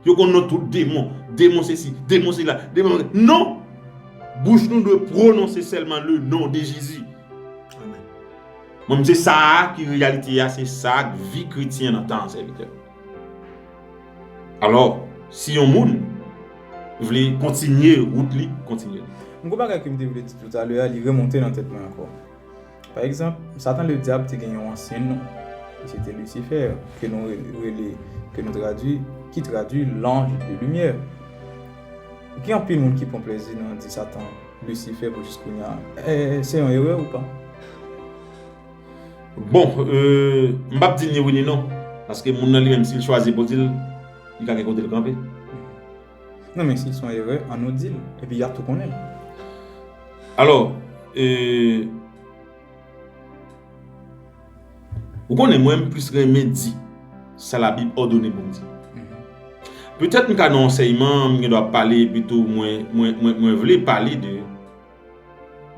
Yo konn non tout demon. Demon sesi, demon sela, demon. Non! Bouch nou dwe pwononse sèlman le non de Jezi. Amèn. Mwen, m se sa a ki reyalite a, se sa k vi kretyen nan tan an, sèvitè. Alò, si yon moun vle kontinye wout li, kontinye l. M gon bagay ke m te vle di toutalè a, li remonte nan tèt mwen ankò. Pa egzanp, Satan Ledyab te gen yon ansyen non. Li se te Lisifè, ke nou re-, rele, ke nou tradui, ki tradui l'ange de lumière. Gen anpil moun ki pran plezi nan di Satan Lisifè pou jis kounye a. Eh, se yon erè ou pa? Bon, euh, m p ap di ni wi ni non. Paske moun nan li menm, si l chwazi pou di l, li ka gen kote l kanpe. Non, men si l se yon erè, an nou di l. Epi y a tou konnen l. Alò, euh, ou konnen mwen, m plis renmen di sa Labib òdone pou m di. Mhm. Petèt m ka nan ansèyman, m gen dwa pale, epi tou mwen, mwen, mwen, mwen vle pale de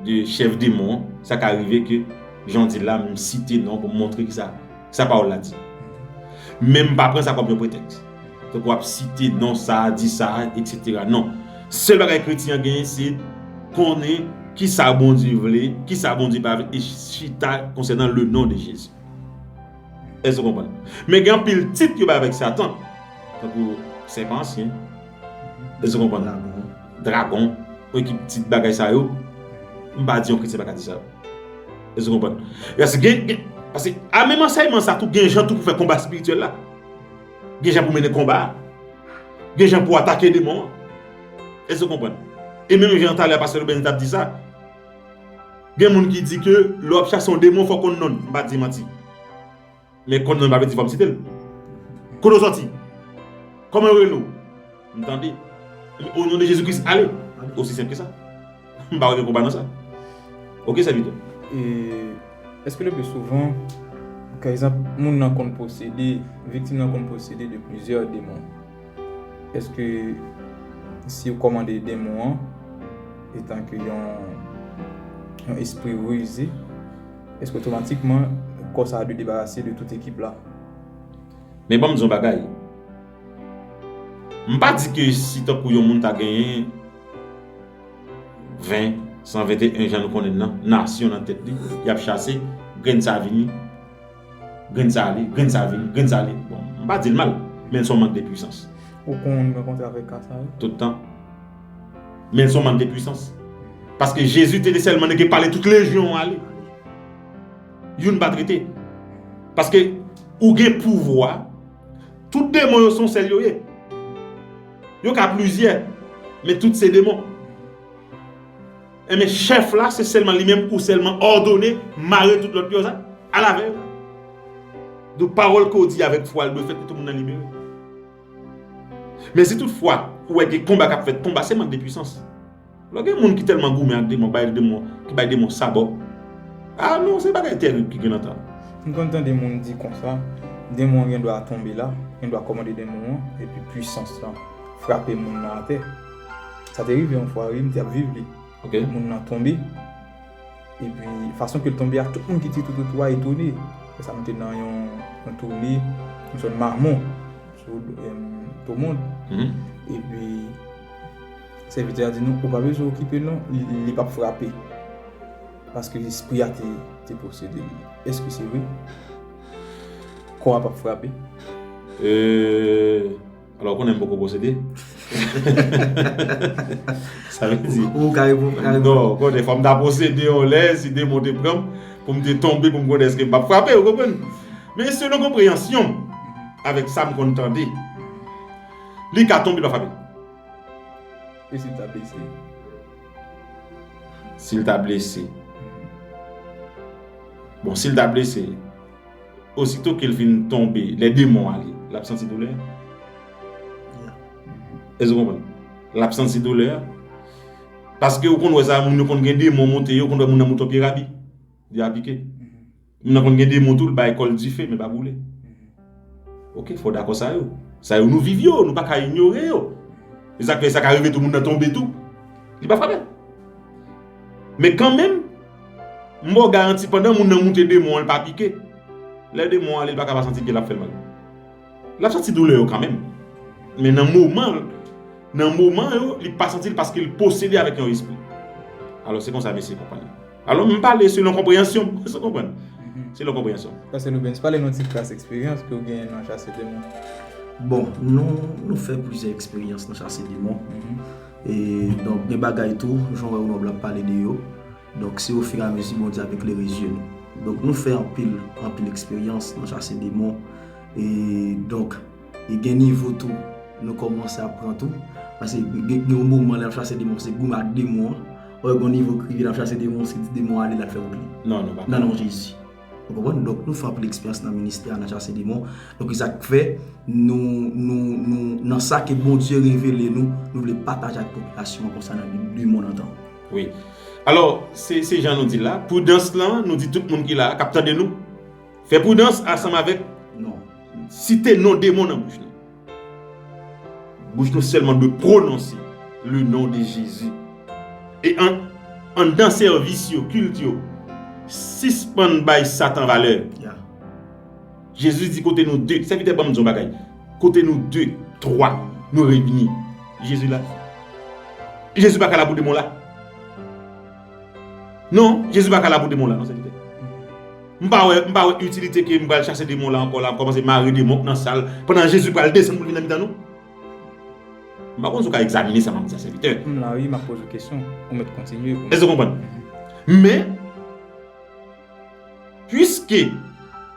de chèf demon an, sa ka rive ke, jan w di la, m site non pou m montre kisa, kisa pawòl la di. Men m pa pran sa kòm yon pretèks. Tankou w ap site non sa, di sa, etsetera. Non. Sèl bagay kretyen an genyen, se konnen kisa Bondye vle, kisa Bondye pa vle, e chita konsènan le non de Jezi. Èske w konprann? Men gen anpil tit yo bay avèk Satan, tankou sèpan ansyen, Èske w konprann? Dragon. Dragon, yon ekip tit bagay sa yo, m pa di yon kretyen pa ka di sa yo. Èske w konprann? Paske gen, gen, paske a menm ansèyman sa tou, gen jan tou pou fè konba espirityèl la. Gen jan pou mennen konba a. Gen jan pou atake demon an. Èske w konprann? E menm jan talè pastè Lobenz t ap di sa, gen moun ki di ke lè w ap chase yon demon, fò w konn non l. M pa di manti. Men konn non l pa vle di fò m site l. Kote w sòti? Kòman yo rele w? M tande. O non de Jezi Kris, ale. Osi senp ke sa. M pa wè gen konba nan sa. Oke, sèvitè. E èske le pli souvan, pa egzanp, moun nan konn posede, viktim nan konn posede de plizyè demon? Èske si w kòmande demon an, etan ke yon, yon espri rize, èske otomatikman kò sa a dwe debarase de tout ekip la? Men ban m di yon bagay. M pa di ke si tankou yon moun ta genyen ven, san venteyen jan nou konnen nan, nasyon nan tèt li, y ap chase, grenn sa vini, grenn sa ale, grenn sa vini, grenn sa ale. Bon, m pa di l mal, men l se yon mank de pwisans. Ou konn rankontre avèk ka sa yo? Tout tan. Men l se yon mank de pwisans. Paske Jezi te sèlman gen pale tout lejyon an ale. Youn pa t rete. Paske ou gen pouvwa, tout demon yo se yon sèl yo ye. Yo ka plizyè, men tout se demon. Enben, chèf la, se sèlman li menm ou sèlman òdone mare tout lòt yo sa, al avè yo. Donk, pawòl ke w di avèk fwa, l dwe fèt pou tout moun nan libere. Men si tout fwa, ou wè gen konba k ap fèt, konba se mank de pwisans. Lè gen moun ki tèlman goumen ak demon, bay demon, ki bay demon sabò. A non, se bagay terib ki gen nan tan. M konn tande moun di konsa, demon an gen dwa tonbe la, gen dwa kòmande demon an, epi pwisans lan frape moun nan atè. Sa te rive yon fwa, wi, m te ap viv li. Ok. Moun nan tonbe. Epi, fason ke l tonbe a, tout moun ki te toutotou a etone. Apre sa, nou te nan yon, yon toune, yon zòn Mamon, sou, em, Tomond. Mhm. Epi, sèvitè a di nou, ou pa bezwen okipe l non, li, li p ap frape. Paske espri a te, te posede li. Èske se vre? Kò a p ap frape? Euh, Alò, ou konnen m poko posede. Sa vle di, ou ka reponn, ou ka reponn. Non, ou konnen, fò m ta posede yon lè, si demon te pran m, pou m te tonbe, pou m konnen èske m p ap frape, ou konprann? Men selon konpreyansyon m, avèk sa m konn tande, li ka tonbe, l pa frape. E si l ta blese? Si l ta blese. Bon, si l ta blese, osito ke l fin tonbe, lè demon ale, l ap santi doulè a. Èske w konprann? L ap santi doulè a. Paske ou konn wè sa, moun yo konn gen demon monte yo, ou konn wè moun nan monte yon pye rabi. Li apike. Moun nan konn gen demon tou, l bay kò l dife, men pa boule. Ok, fò w dakò sa yo. Sa yo nou viv yo, nou pa ka inyore yo. E sa k fè sa ka rive tou moun nan tonbe tou. Li pa frape. Men kanmenm, m ba w garanti pandan moun nan moute demon an, l pa pike. Lè demon an ale, li pa ka pa santi pye l ap fè l mal. L ap santi doulè yo kanmenm. Men nan moman, nan moman yo, li pa santi l paske l posede avèk yon espri. Alò, se konsa mesye konprann li. Alò, m pale selon konpreyansyon m, èske w konprann? Mhm. Selon konpreyansyon m. Pastè Loubens, pale nou ti kras eksperyans ke w genyen nan chase demon. Bon, nou, nou fè plizyè eksperyans nan chase demon. Mhm. E, donk, gen bagay tou, jan w wè Honorable ap pale de yo. Donk, se ofiramezi Bondye ap eklere zye nou. Donk, nou fè anpil, anpil eksperyans nan chase demon. E, donk, e gen nivo tou, nou kòmanse ap pran tou. Paske gen, gen yon moman lè n ap chase demon, se goumen ak demon an. Wè, gen yon nivo ki rive n ap chase demon, se di demon ale, l al fè wout li. Non, non, pa. Nan non Jezi. Ou konprann? Donk, nou fè anpil eksperyans nan ministè a, nan chase demon. Donk, e sa k fè, nou, nou, nou, nan sa ke Bondye revele nou, nou vle pataje ak popilasyon an konsènan de, de mond antan. Wi. Alò, se, se jan nou di l la, pridans lan, nou di tout moun ki la, k ap tande nou, fè pridans ansanm avèk, non, site non demon nan bouch nou. Bouch nou sèlman dwe pwononse le non de Jezi. E an, anndan sèvis yo, kilt yo, sispann bay Satan valè. Ya. Jezi di kote nou de, sèvitè, ban m di yon bagay. Kote nou de, twa, nou reyini, Jezi la. Jezi pa ka la pou demon la. Non, Jezi pa ka la pou demon la, non, sèvitè. M pa wè, m pa wè itilite ke m pral chase demon la ankò la, m kòmanse mare demon k nan sal, pandan Jezi pral desann pou l vin nan mitan nou. M pa konn si w ka egzamine sa m ap di a, sèvitè. M la wi, m ap poze w kesyon. Ou mèt kontinye pou mwen. Èske w konprann? Mhm. Men, piske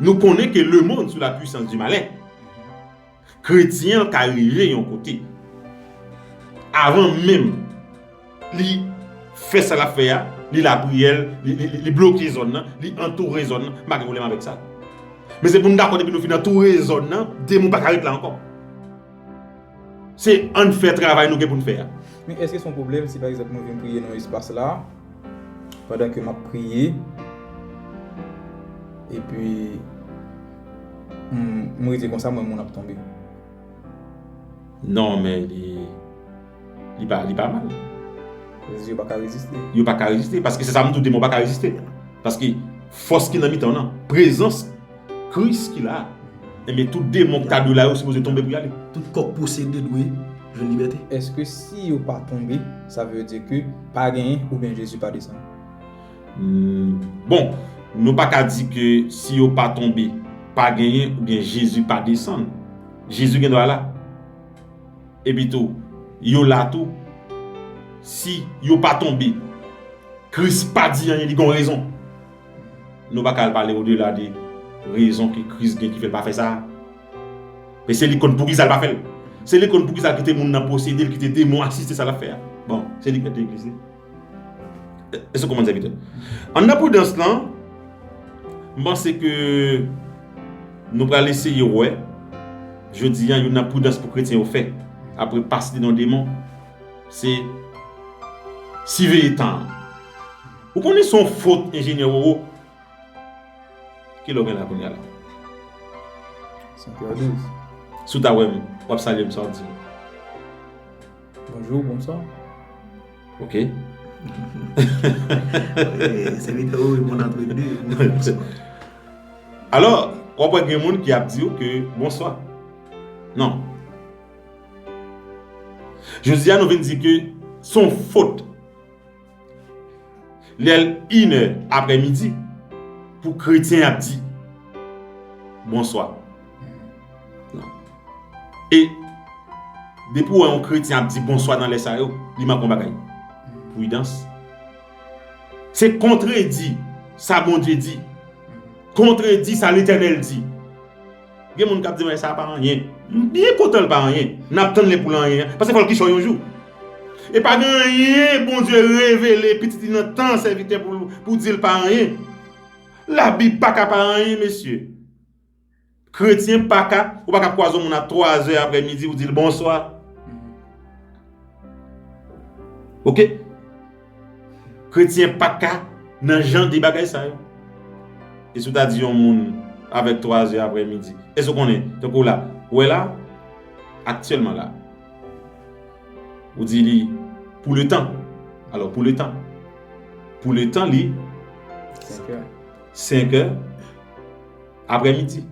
nou konnen ke le monde sous la puissance du malin, kretyen an ka rive yon kote. Avan menm li fè sa l ap fè a, li lapriyè l, li, li, li, li bloke zòn nan, li antoure zòn nan, m pa gen pwoblèm avèk sa. Men se pou n dakò depi nou fin antoure zòn nan, demon pa ka ret la ankò. Se ann fè travay nou gen pou n fè a. Men èske se yon pwoblèm si pa egzanp nou vin priye nan espas la, pandan ke m ap priye, epi m, m rete konsa, m wè moun ap tonbe? Non, men li, li pa, li pa mal. Sa vle di yo pa ka reziste. Yo pa ka reziste, paske se sa m di w, demon pa ka reziste. Paske fòs ki nan mitan w nan, prezans Kris ki la, enben tout demon ki ta dwe la yo sipoze tonbe pou y ale. Tout kò k posede dwe jwenn libète. Èske si yo pa tonbe, sa vle di ke pa genyen oubyen Jezi pa desann? Hmm, bon, nou pa ka di ke si yo pa tonbe, pa genyen oubyen Jezi pa desann. Jezi gen dwa la. Epi tou, yo la tou. Si yo pa tonbe, Kris pa di anyen, li gen yon rezon. Nou pa ka al pale odela de rezon ke Kris gen ki fè l pa fè sa. Men se li konn poukisa l pa fè l. Se li konn poukisa l kite moun nan posede l, kite demon asiste sa l ap fè a. Bon, se li k mèt legliz li. Èske w konprann, sèvitè? Anndan pridans lan, m panse ke nou pral eseye wè, jodi a, youn nan pridans pou kretyen yo fè, apre pase nan demon, se siveye tan an. Ou konnen se yon fot, enjenyè Roro? Kilè w gen la kounye a la? Senk è douz. Si w ta wè m, w ap salye m, sa w ap di m? Bonjou, bonswa. Ok. Eh, sèvitè, wi, bon antredu, bonjou, bonswa. Alò, w ap wè gen moun ki ap di w ke bonswa. Non. Jodi a, nou vin di ke se yon fot. Lè l inè aprè midi, pou kretyen ap di bonswa. Non. E depi w wè yon kretyen ap di bonswa nan lè sa yo, li manke yon bagay. Pridans. Se kontredi sa Bondye di. Kontredi sa Letènèl di. Gen moun k ap di, men sa pa anyen. M byen kontan l pa anyen. N ap tann lè pou l anyen an. Paske fò l kichòy yon jou. E pa gen anyen Bondye revele pitit li nan tan sèvitè pou, pou di l pa anyen. Labib pa ka pa anyen, mesye. Kretyen pa ka, ou pa ka kwaze yon moun a twa zè aprè midi, ou di l bonswa. Ok? Kretyen pa ka nan jan de bagay sa yo. E si w ta di yon moun avèk twa zè aprè midi, èske w konnen, tankou la, ou wè la, aktyèlman la, ou di li, pou le tan. Alò, pou le tan. Pou le tan, li senk è. Senk è aprè midi.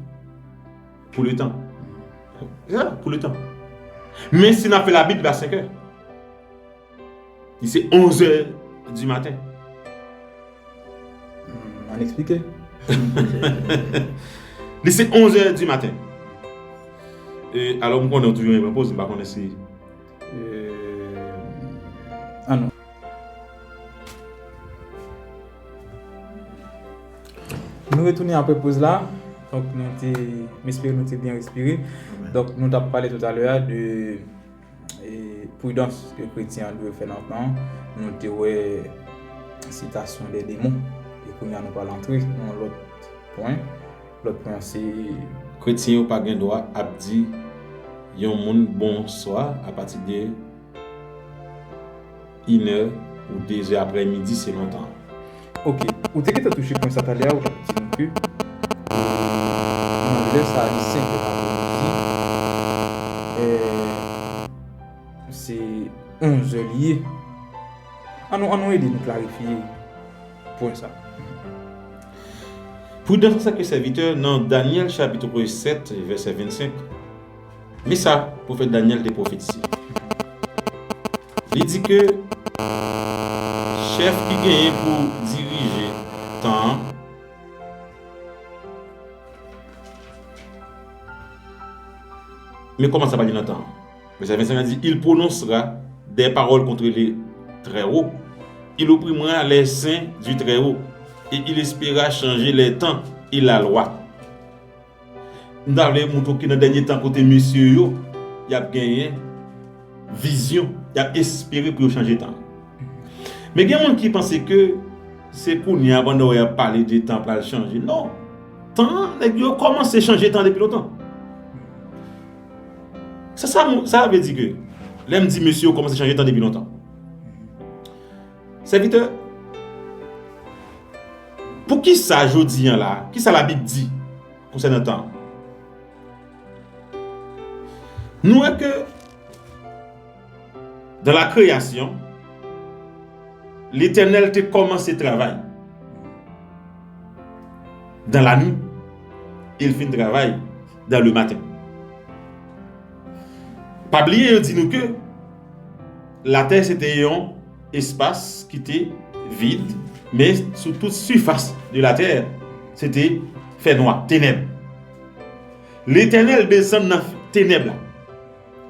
Pou le tan. Ya, pou le tan. Men si n ap fè Labib, li pa senk è. Li se onz è di maten. Hmm, ann eksplike. Li se onz è di maten. E, alò, m konnen w toujou renmen pran poz, m pa konnen si. E, ah non. Nou retounen apre poz la. Donk, nou te, m espere nou te byen respire. Donk, nou t ap pale toutalè a de e pridans ke kretyen an dwe fè nan tan an. Nou te wè sitasyon de demon. E kounye a nou pral antre nan yon lòt pwen. Lòt pwen an se kretyen yo pa gen dwa ap di yon moun bonswa apati de inè ou dezè aprè midi selon tan an. Ok, ou te gentan touche pwen sa talè a, ou t ap di nou ke, e, nan lè sa a, li senk è aprè midi, e, se onz è li ye. Ann nou, ann nou ede nou klarifye pwen sa. Pridans an, sèvitè, nan Danyèl chapit sèt, vèsè vennsenk. Men sa pwofèt Danyèl te pwofetize. Li di ke chèf ki genyen pou dirije tan an, men kòman sa pale nan tan an? Vèsè vennsenk la di, il prononcera des paroles contre le Très-Haut, il opprimera les saints du Très-Haut, et il espéra changer les temps et la loi. M ta vle montre w ke nan dènye tan kote mesye yo, y ap genyen vizyon, y ap espere pou yo chanje tan. Men gen moun ki panse ke se kounye a pandan w ap pale de tan pral chanje. Non. Tan, nèg yo kòmanse chanje tan depi lontan. Sa, sa, sa vle di ke lè m di mesye yo kòmanse chanje tan depi lontan. Sèvitè, pou ki sa jodi an la, ki sa Labib di konsènan tan? Nou wè ke dans la création, Letènèl te kòmanse travay dans la nuit, e l fin travay dans le matin. Pa bliye, yo di nou ke latè se te yon espas ki te vid, men sou tout sifas de latè, se te fènwa, tenèb. Letènèl desann nan tenèb la.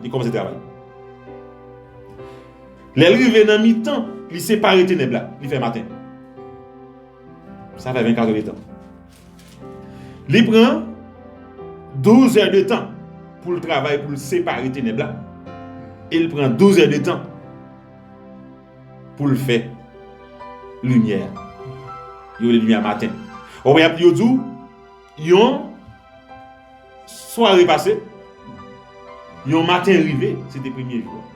Li kòmanse travay. Lè l rive nan mitan, li separe tenèb la, li fè maten. Sa fè vennkat è de tan. Li pran douz è de tan pou l travay, pou l separe tenèb la. E l pran douz è de tan pou l fè limyè a. Yo rele limyè a maten. Ou wè, yo di w, yon sware pase, yon maten rive, se te premye jou a.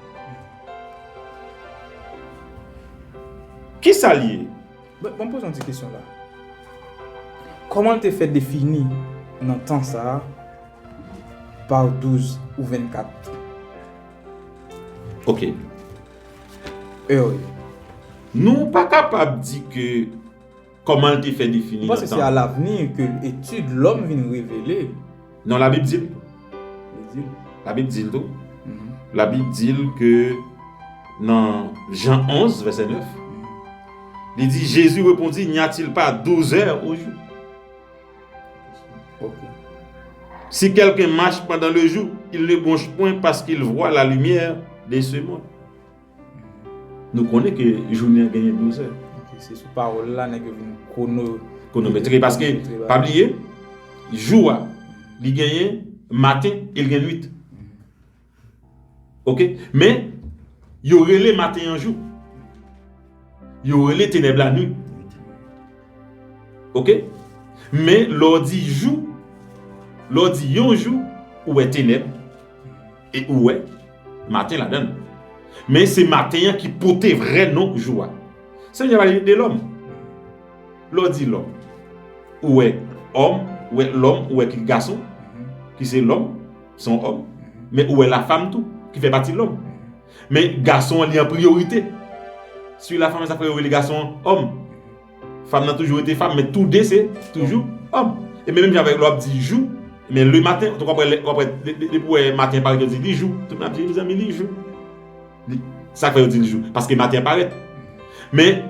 Ki sa l ye? Bon, bon, m poze yon ti kesyon la. Kòman l te fè defini nan tan sa a, pa douz ou vennkat? Ok. È, wi. Nou pa kapab di ke kòman l te fè defini nan tan. M panse se alavni ke etid lòm vin revele. Non, Labib di l. Li di l. Labib di l tou. Mhm. Labib di l ke nan Jan onz, vèsè nèf, li di, Jésus répondit, n'y a-t-il pas douze heures au jour? Ok. Si quelqu'un marche pendant le jour, il ne bronche point parce qu'il voit la lumière de ce monde. Nou konnen ke jounen an genyen douz è. Ok, se sou pawòl la nèg yo vin kwono-, kwonometre, paske, kwonometre, pa bliye, jou a, li genyen maten e l gen nwit. Ok? Men, yo rele maten an jou. Yo rele tenèb la nuit. Ok? Men, lè w di jou, lè w di yon jou, ou wè tenèb, e ou wè maten ladan l. Men se maten an ki pote vrè non jou a. Senyè a pale de lòm. Lè w di lòm, ou wè òm, ou wè lòm, ou wè ki gason, ki se lòm, se yon òm. Men ou wè lafam tou, ki fè pati lòm. Men gason an, li an priyorite. Si lafam, sa fè yo rele gason an òm. Fanm nan toujou rete fanm, men tou de se toujou òm. E men menm jan avèk lè w ap di jou, men le maten, w ap wè, w ap wè, de-, de-, depi w wè maten parèt, yo di li jou. Tout moun ap di, mezanmi, li jou. Li, sa k fè yo di li jou? Paske maten an parèt. Men,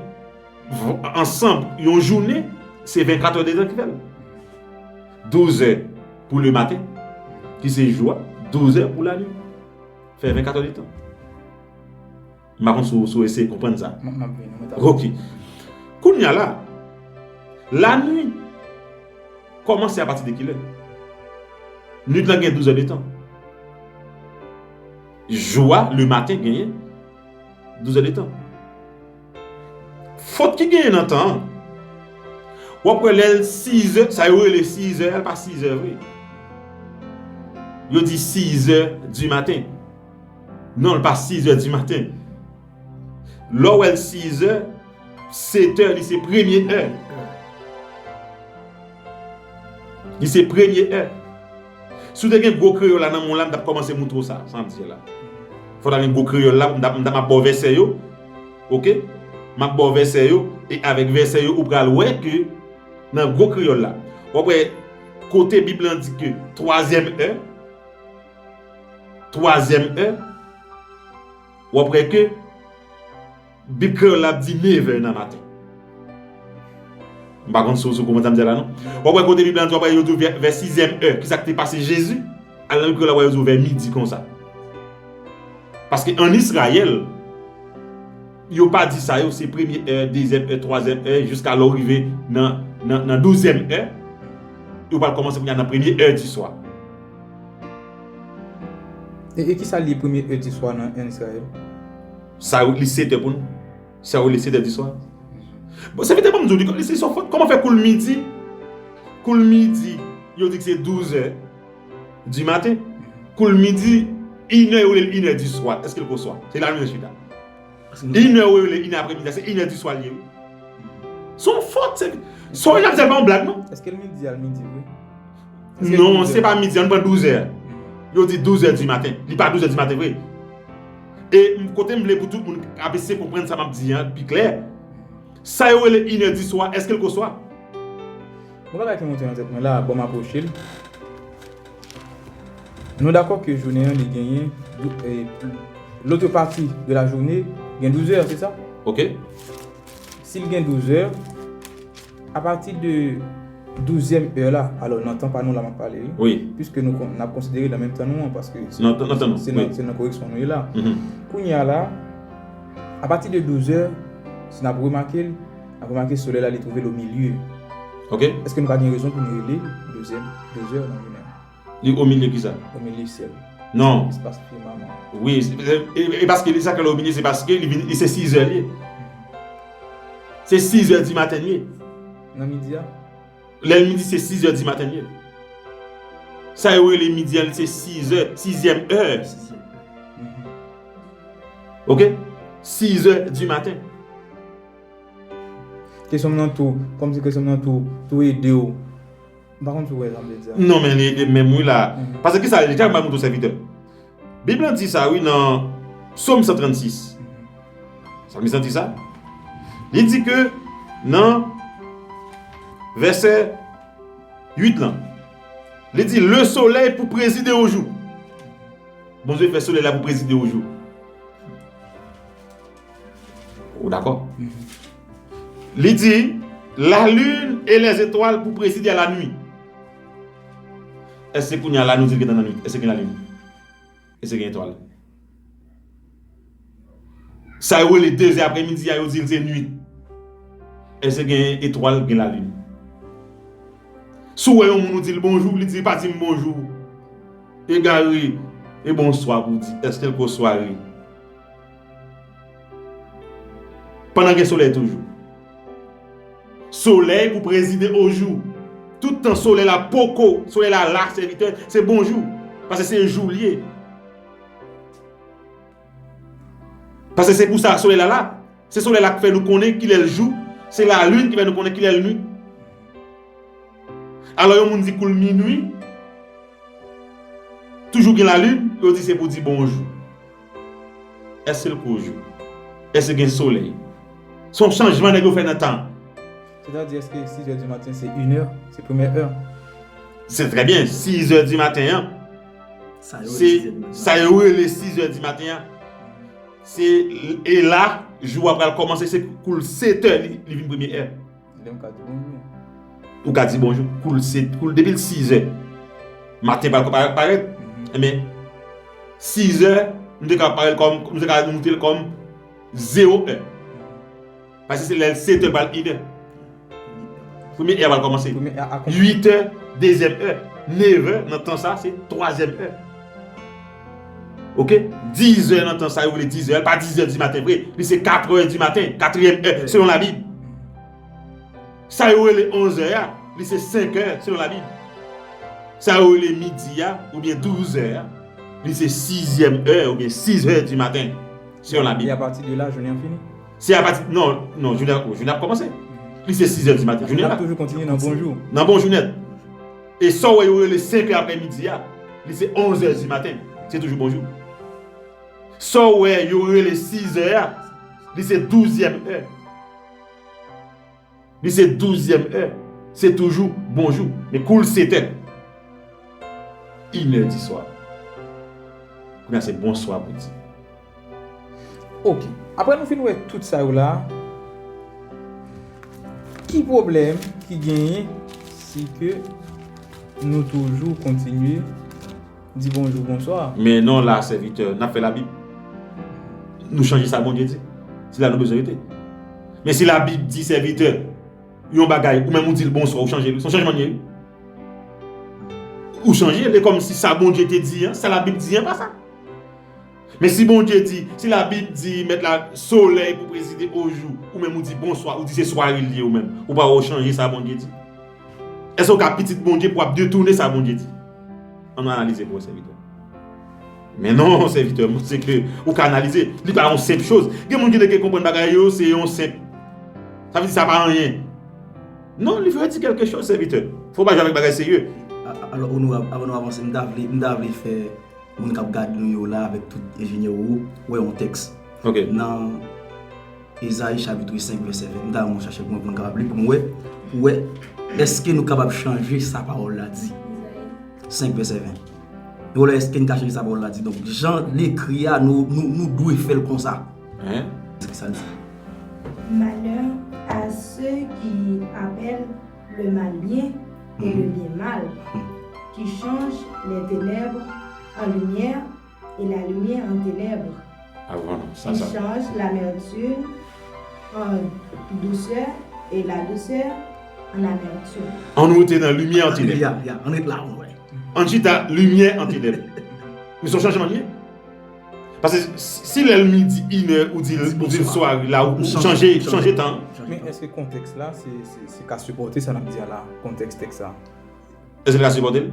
v-, ansanm, yon jounen, se vennkat è de tan ki fè l. Douz è pou le maten, ki se jou a, douz è pou la nuit. Fè vennkat è de tan. M pa konn si w, si w eseye konprann sa. M, m ap vini, mwen t ap Ok. Kounye a la, lannuit kòmanse apati de kilè? Nuit lan gen douz è de tan. Jou a, le maten, genyen douz è de tan. Fot ki genyen nan tan an, w ap wè lè l sizè, sa yo rele sizè a, l pa sizè vre. Yo di sizè di maten. Non, l pa sizè di maten. Lè w wè l sizè, setè, li se premye è. Li se premye è. Si w te gen gwo kreyòl la nan men w la, m t ap kòmanse moutre w sa, sa m di la. Fò w ta gen gwo kreyòl la, m t ap, m t ap, m ap ba w vèsè yo. Ok? M ap ba w vèsè yo, e avèk vèsè yo, ou pral wè ke nan gwo kreyòl la, w ap wè kote Bib lan di ke twazyèm è, twazyèm è, w ap wè ke Bib kreyòl la ap di nevè nan maten. M pa konn si w, si w konprann sa m di la, non. W ap wè kote Bib la di, w ap wè yo di w vè, vè sizyèm è, kisa k te pase Jezi? Al nan Bib kreyòl la, w ap wè yo di w vè midi konsa. Paske ann Izrayèl, yo pa di sa yo, se premye è, dezyèm è, twazyèm è, jiska lè w rive nan, nan, nan douzyèm è, yo pral kòmanse kounye a nan premye è di swa. E, e kisa li ye premye è di swa nan, ann Izrayèl? Sa yo, li sèt è pou nou. Sa yo, li sèt è di swa. Bon, sèvitè, ban m di w, li, li se yon fòt. Kòman fè koul midi? Koul midi, yo di ke se douz è di maten. Koul midi, inè, yo rele l inè di swa. Èske l ko swa? Se la nou chita. Inè, yo rele inè aprèmidi, se inè di swa l ye, wi. Se yon fòt, se, sa w ap di a pa yon blag, non. Èske l midi a, l midi vre? Non, se pa midi, ann pran douz è. Yo di douz è di maten. Li pa douz è di maten vre. E kote m vle pou tout moun ap eseye konprann sa m ap di a pi klè. Sa yo rele inè di swa, èske l ko swa? Yon bagay ki monte nan tèt mwen la, bon, m apwoche l. Nou dakò ke jounen an, li genyen, eh, l'autre partie de la journée, gen douz è, se sa? Ok. Si l gen douz è, apati de douzyèm è la, alò nan tan pa nou la m ap pale, wi. Wi. Piske nou kon, n ap konsidere nan menm tan nou an, paske se, Nan tan, nan tan nou, se wi. Nan, se nan koreksyon nou ye la. Mhm. Kounye a la, apati de douz è, si n ap remake l, n ap remake solèy la, li twouve l o milye. Ok. Èske nou pa gen rezon pou nou rele l douzyèm, douz è nan jounen an? Li o milye kisa? O milye syèl. Non. Espas fimaman. Wi, e, e, e paske li sa ke l o milye, se paske li vin, li se sis è li ye. Se sis è di maten li ye. Nan midi a? Lè l midi, se sis è di maten li ye. Sa yo rele midi a, li se sis è, sizyèm è. Mhm. Ok? Sis è di maten. Kesyon m nan tou, kòmsi kesyon m nan tou, tou ede w. M pa konn si w wè sa m vle di a. Non, men li ede m menm wi la. Mhm. Paske kisa, li te mwen montre sèvitè. Bib lan di sa wi nan Sòm san trannsis. Sa m santi sa? Li di ke nan vèsè uit lan, li di, le soleil pour présider au jour. Bondye fè solèy la pou prezide au jour. Ou dakò? Li di, la lune et les étoiles pour présider à la nuit. Èske kounye a la nou di l gentan nan nwit? Èske gen lalin? Èske gen etwal? Sa yo rele de zè aprèmidi a, yo di l se nwit. Èske gen etwal, gen lalin? Si w wè yon moun ou di l bonjou, li di pa di m bonjou. Egare, e bonswa pou di. Èske l ko sware? Pandan gen solèy toujou. Solèy pou prezide au jour. Tout tan solèy la poko, solèy la la, sèvitè, se bonjou. Paske se jou l ye. Paske se pou sa solèy la la. Se solèy la k fè nou konnen kilè l jou. Se lalin ki fè nou konnen kilè l nwit. Alò, yon moun di kou l minwi, toujou gen lalin, yo di se pou di bonjou. Èske l kou jou? Èske gen solèy? Se yon chanjman nèg yo fè nan tan. Sètadi, èske sis è di maten se inè, se premyè è? Se trè byen, sis è di maten an. Sa yo Se rele sizyèm nan. Sa yo rele sis è di maten an. Se, e la, jou a pral kòmanse, se kou l sèt è, li, li vin premye è. Lè m ka di bonjou. Ou ka di bonjou, kou l sèt, kou l depi l sis è. Maten pral parèt, parèt. Enben, sis è, nou te ka parèt kòm, nou te ka note l kòm zewo è. Paske se lè l sèt è pral inè. Premye è pral kòmanse. Premye è a kòmanse. Uit è, dezyèm è. Nèf è, nan tan sa, se twazyèm è. Oke? Diz è nan tan sa, yo rele diz è. Li pa diz è di maten vre. Li se kat è di maten, katriyèm è, selon Labib. Sa yo rele onz è a, li se senk è, selon Labib. Sa yo rele midi a, oubyen douz è a, li se sizyèm è, oubyen sis è di maten, selon Labib. E apati de la, jounen an fini. Se apati, non, non, jounen, jounen ap kòmanse. Li se sis è di maten. Jounen N la. Ap toujou kontinye nan bonjou. Nan bonjou nèt. E sa w wè yo rele senk è aprèmidi a, li se onz è di maten. Se toujou bonjou. Sa w wè yo rele sis è a, li se douzyèm è. Li se douzyèm è. Se toujou bonjou. Men kou l sèt è. Inè di swa. Kounye a se bonswa pou di. Ok. Apre nou fin wè tout sa yo la, ki pwoblèm ki genyen si ke nou toujou kontinye di bonjou, bonswa? Men non la, sèvitè, n ap fè Labib. Nou chanje sa Bondye di. Se la nou bezwen rete. Men si Labib di sèvitè yon bagay, ou menm ou di l bonswa, ou chanje l. Se yon chanjman l ye, wi. Ou chanje l, e kòmsi sa Bondye te di an, sa Labib di an, pa sa. Men si Bondye di, si Labib di, mèt la, solèy pou prezide ojou, ou menm ou di bonswa, ou di se sware l ye ou menm, ou pa wè w chanje sa Bondye di. Èske w ka pitit Bondye pou w ap detounen sa Bondye di? Ann analize pou wè, sèvitè. Men non, sèvitè, se ke ou ka analize. Li pa yon senp choz. Gen moun ki te ke konprann bagay yo, se yon senp. Sa vle di sa pa anyen. Non, li vle di kèlke choz, sèvitè. Fò w pa jwe avèk bagay serye. A- a- Alò, onorab, avan nou avanse, m ta vle, m ta vle fè moun k ap gade nou yo la, avèk tout enjenyè yo, wè yon tèks. Ok. Nan Ezayi chapit senk vèsè ven. M ta renmen chache pou mwen, pou m kapab li, pou m wè, pou wè, èske nou kapab chanje sa pawòl la di? Senk vèsè ven. E wè, èske n ka chanje sa pawòl la di? Donk, jan l ekri a, nou, nou, nou dwe fè l konsa. Hein? Se sa l di. Malheur à ceux qui appellent le mal bien et le bien mal, qui changent les ténèbres en lumière et la lumière en ténèbres, qui changent l'amertume en douceur et la douceur en amertume. Ann rete nan limyè an tenèb. Ya, ya, ann ret la, wi. Ann chita limyè an tenèb. Men se yon chanjman l ye. Paske si, si lè l midi, inè, ou di l, ou di l sware, la, ou chanje, chanje tan. Men èske kontèks la, se, se, se ka sipòte sa n ap di a la, kontèks tèks la? Èske l ka sipòte l?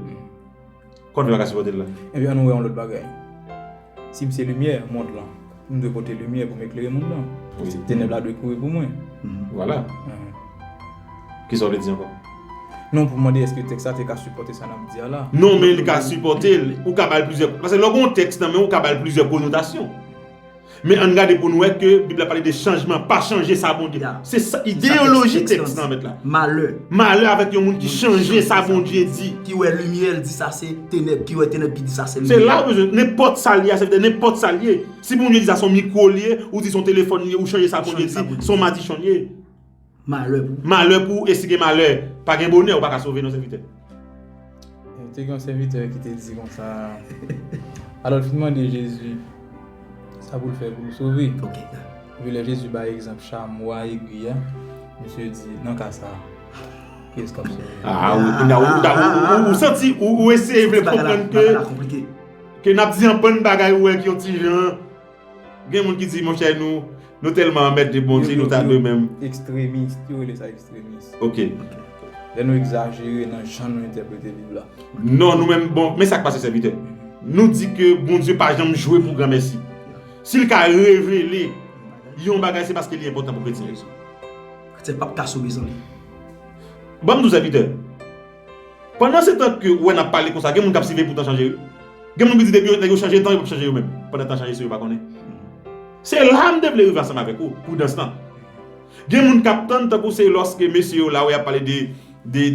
Kòman l ka sipòte l la? Ebyen, ann wè yon lòt bagay. Si m se limyè mond lan, m dwe pote limyè pou m eklere mond lan. Wi. Tenèb la dwe kouri pou mwen. Vwala. Kisa w vle di ankò? Non, pou mande èske tèks la te ka sipòte sa n ap di a la. Non, men li ka sipòte l. Ou ka ba l plizyè. Paske lè w gen yon tèks nan men w, ou ka ba l plizyè konotasyon. Men ann gade pou n wè ke Bib la pale de chanjman, pa chanje sa Bondye. Ya. Se sa, ideyoloji tèks lan mèt la. Malè. Malè avèk yon moun ki chanje sa Bondye di. Ki wè limyè, l di sa se tenèb, ki wè tenèb, ki di sa se limyè. Se la ou bezwen, nenpòt sa l ye a, se vle di nenpòt sa l ye. Si Bondye di sa se yon mikwo l ye, ou di se yon telefòn li ye, ou chanje sa Bondye di, se yon madichon l ye. Malè pou ou. Malè pou ou, e si gen malè, pa gen bonè, ou pa ka sove non, sèvitè. Te gen yon sèvitè ki te di konsa, alò l fin mande Jezi sa pou l fè pou l sove. Ok. Epi lè Jezi bay egzanp cha, mwa, egwi a, misye di, nan ka sa a, kiyès k ap sove? Ah, wi, kounye a, ou, ou, ou, ou, ou santi, ou, ou eseye vle konprann ke, ke n ap di yon bann bagay ou wè ki yon ti jan. Gen moun ki di, monchè, nou, nou tèlman anmède Bondye, nou ta dwe menm. Ekstremis, yo rele sa ekstremis. Ok. Lè nou egzajere nan jan nou entèprete Bib la. Non, nou menm, bon, men sa k pase, sèvitè. Nou di ke Bondye pa janm jwe pou granmèsi. Si l ka revele yon bagay, se paske li enpòtan pou kretyen yo. Kretyen p ap ka sove san li. Ban m di w, sèvitè. Pandan se tan ke ou wè n ap pale konsa, gen moun k ap siveye pou tan chanje, wi. Gen moun ki di depi yo, nèg yo chanje tan, yo p ap chanje yo menm. Pandan tan chanje sou yo pa konnen. Se la m te vle rive ansanm avèk ou, pridans lan. Gen moun k ap tann tankou se lòske mesye yo la, wè y ap pale de, de,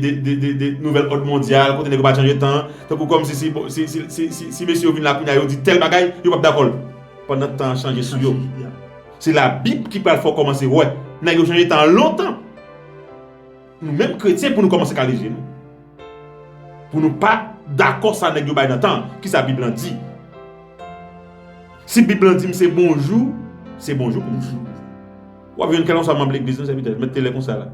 de nouvèl òd mondyal, kote nèg yo pa chanje tan, tankou kòmsi si, si, si, si, si, si mesye yo vin la kounye a, yo di tèl bagay, yo p ap dakò l. Pandan tan an chanje sou yo. Se Labib ki pral fè w kòmanse wè. Nèg yo chanje tan an lontan. Nou menm kretyen, pou nou kòmanse kale je nou. Pou nou pa dakò sa nèg yo bay nan tan, kisa Bib lan di. Si Bib lan di m se bonjou, se bonjou pou m. W ap jwenn kèlkanswa manm legliz nou, sèvitè, mete lè konsa la.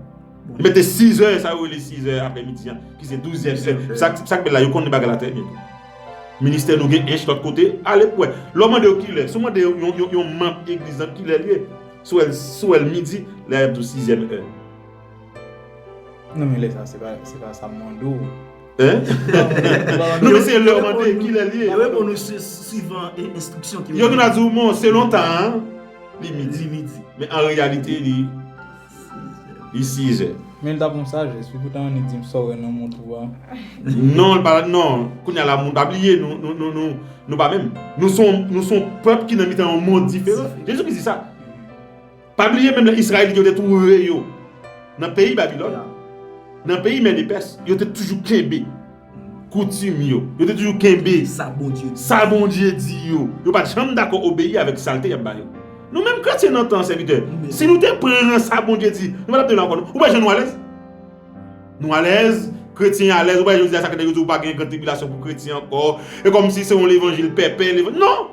Mete sizè, sa yo rele sizè aprèmidi an, ki se douzyèm è. Sa, sa k bèl la, yo konnen bagay la trè byen. Ministè nou gen ench lòt kote, ale pou wè. Lè w mande yo kilè, si w mande yon, yon, yon manm egliz lan kilè l ye, si w wè l, si w wè l midi, lè y ap di w sizyèm è. Non, men lè sa, se pa, se pa sa m mande w. Hein? Non, men se lè w mande kilè l ye. Yo reponn ou su-, suivan e-, enstriksyon ki yo vin la di w, bon, selon tan an, li midi. Li midi. Men an reyalite, li, li sizè. Men l t ap yon sajès, wi, poutan annik di m sa w wè nan mont ou a. Non, l pa, non. Kounye a la, moun pa bliye, nou, nou, nou, nou, nou pa menm. Nou se yon, nou se yon pèp ki nan mitan yon mond diferan. Jezi Kris di sa. Pa bliye menm lè Izrayelit yo te twouve yo nan peyi Babilòn, nan peyi Mèd e Pès, yo te toujou kenbe koutim yo. Yo te toujou kenbe sa Bondye di yo. Yo pa t janm dakò obeyi avèk salte y ap ba yo. Nou menm kretyen nan tan an, sèvitè, si nou te pran sa Bondye di, nou pa t ap de la ankò non. Ou pa jan nou alèz? Nou alèz, kretyen alèz, ou pa jodi a sa k te yo di ou pa gen gran tribilasyon pou kretyen ankò. E kòmsi se yon levanjil pèpè, levan-, non!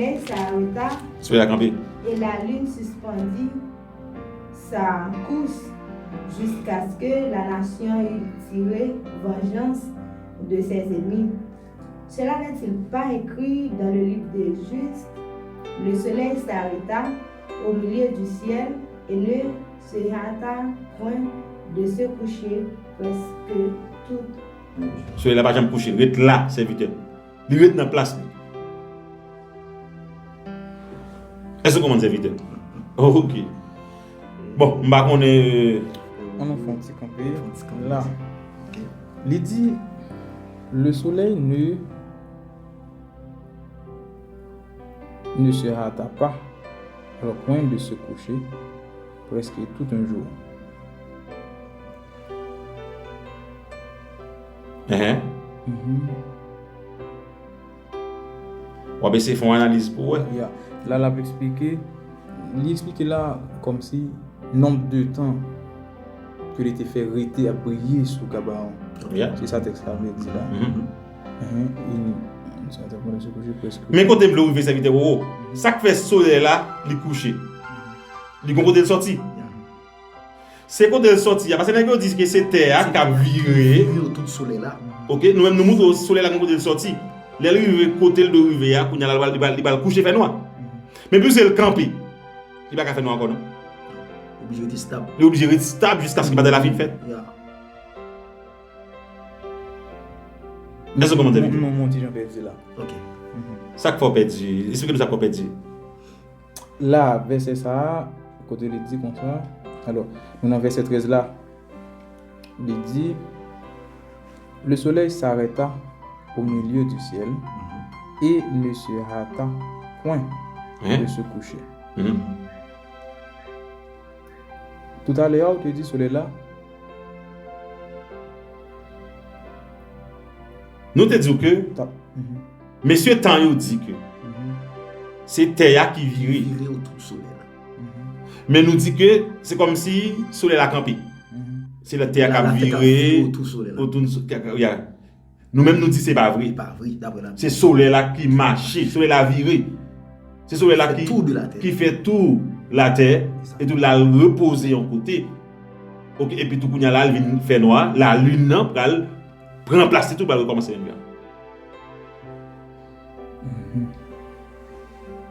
soleil s'arrêta Solèy la kanpe. et la lune suspendit sa course jusqu'à ce que la nation eût tiré vengeance de ses ennemis. Cela n'est-il pas écrit dans le livre des justes? Le soleil s'arrêta au milieu du ciel et ne se hâta point de se coucher presque toute Solèy la pa janm kouche, ret la, sèvitè. Li ret nan plas li. Èske w konprann, sèvitè? Ok. Bon, m pa konnen. Ann nou fè yon ti kanpe la. Li di, le soleil ne, ne se hâta pas, alors point de se coucher, presque tout un jour. Enhen. Mhm. W ap eseye fè yon analiz pou w wè. Ya. La, l ap eksplike, li eksplike la kòmsi nonb de tan ke li te fè rete ap briye sou Gabaon. Ya. Se sa tèks la vle di la. Mhm. Mhm. Men kote m vle w rive, sèvitè Roro. Sa k fè solèy la, li kouche? Li gon kote l sòti? Ya. Se kote l sòti a. Paske nèg yo di ke se tè a k ap vire. Vire otou solèy la. Ok, nou menm nou montre w solèy la gen kote l sòti. Lè l rive kote l dwe rive a, kounye a la, li pral, li pral, li pral kouche fè nwa. Men piske l kanpe, li pa ka fè nwa ankò, non. Oblije rete stab. Li oblije rete stab jiskaske batay la fin fèt. Ya. Èske w konprann, sèvitè? Mwen, mwen, mwen ti jan pèdi la. Ok. Mhm. Sa k fè w pèdi? Eksplike nou sa k fè w pèdi. La, vèsè sa a, kote li di konsa, alò, nou nan vèsè trèz la, li di, le soleil s'arrêta au milieu du ciel et ne se hâta point de se coucher. Mhm. Toutalè a, ou te di solèy la. Nou te di w ke, mesye tan yo di ke se tè a ki vire. Vire otou solèy la. Men nou di ke se kòmsi solèy la kanpe. Se lè tè a k ap vire otou solèy la. Nou menm nou di se pa vre. Se solèy la ki mache, solèy la vire. Se solèy la ki, ki fè tou latè, e tou l al repoze yon kote. Ok, epi tou kounye a la, l vin fè nwa, lalin nan pral pran plas li tou, pral rekòmanse menm jan.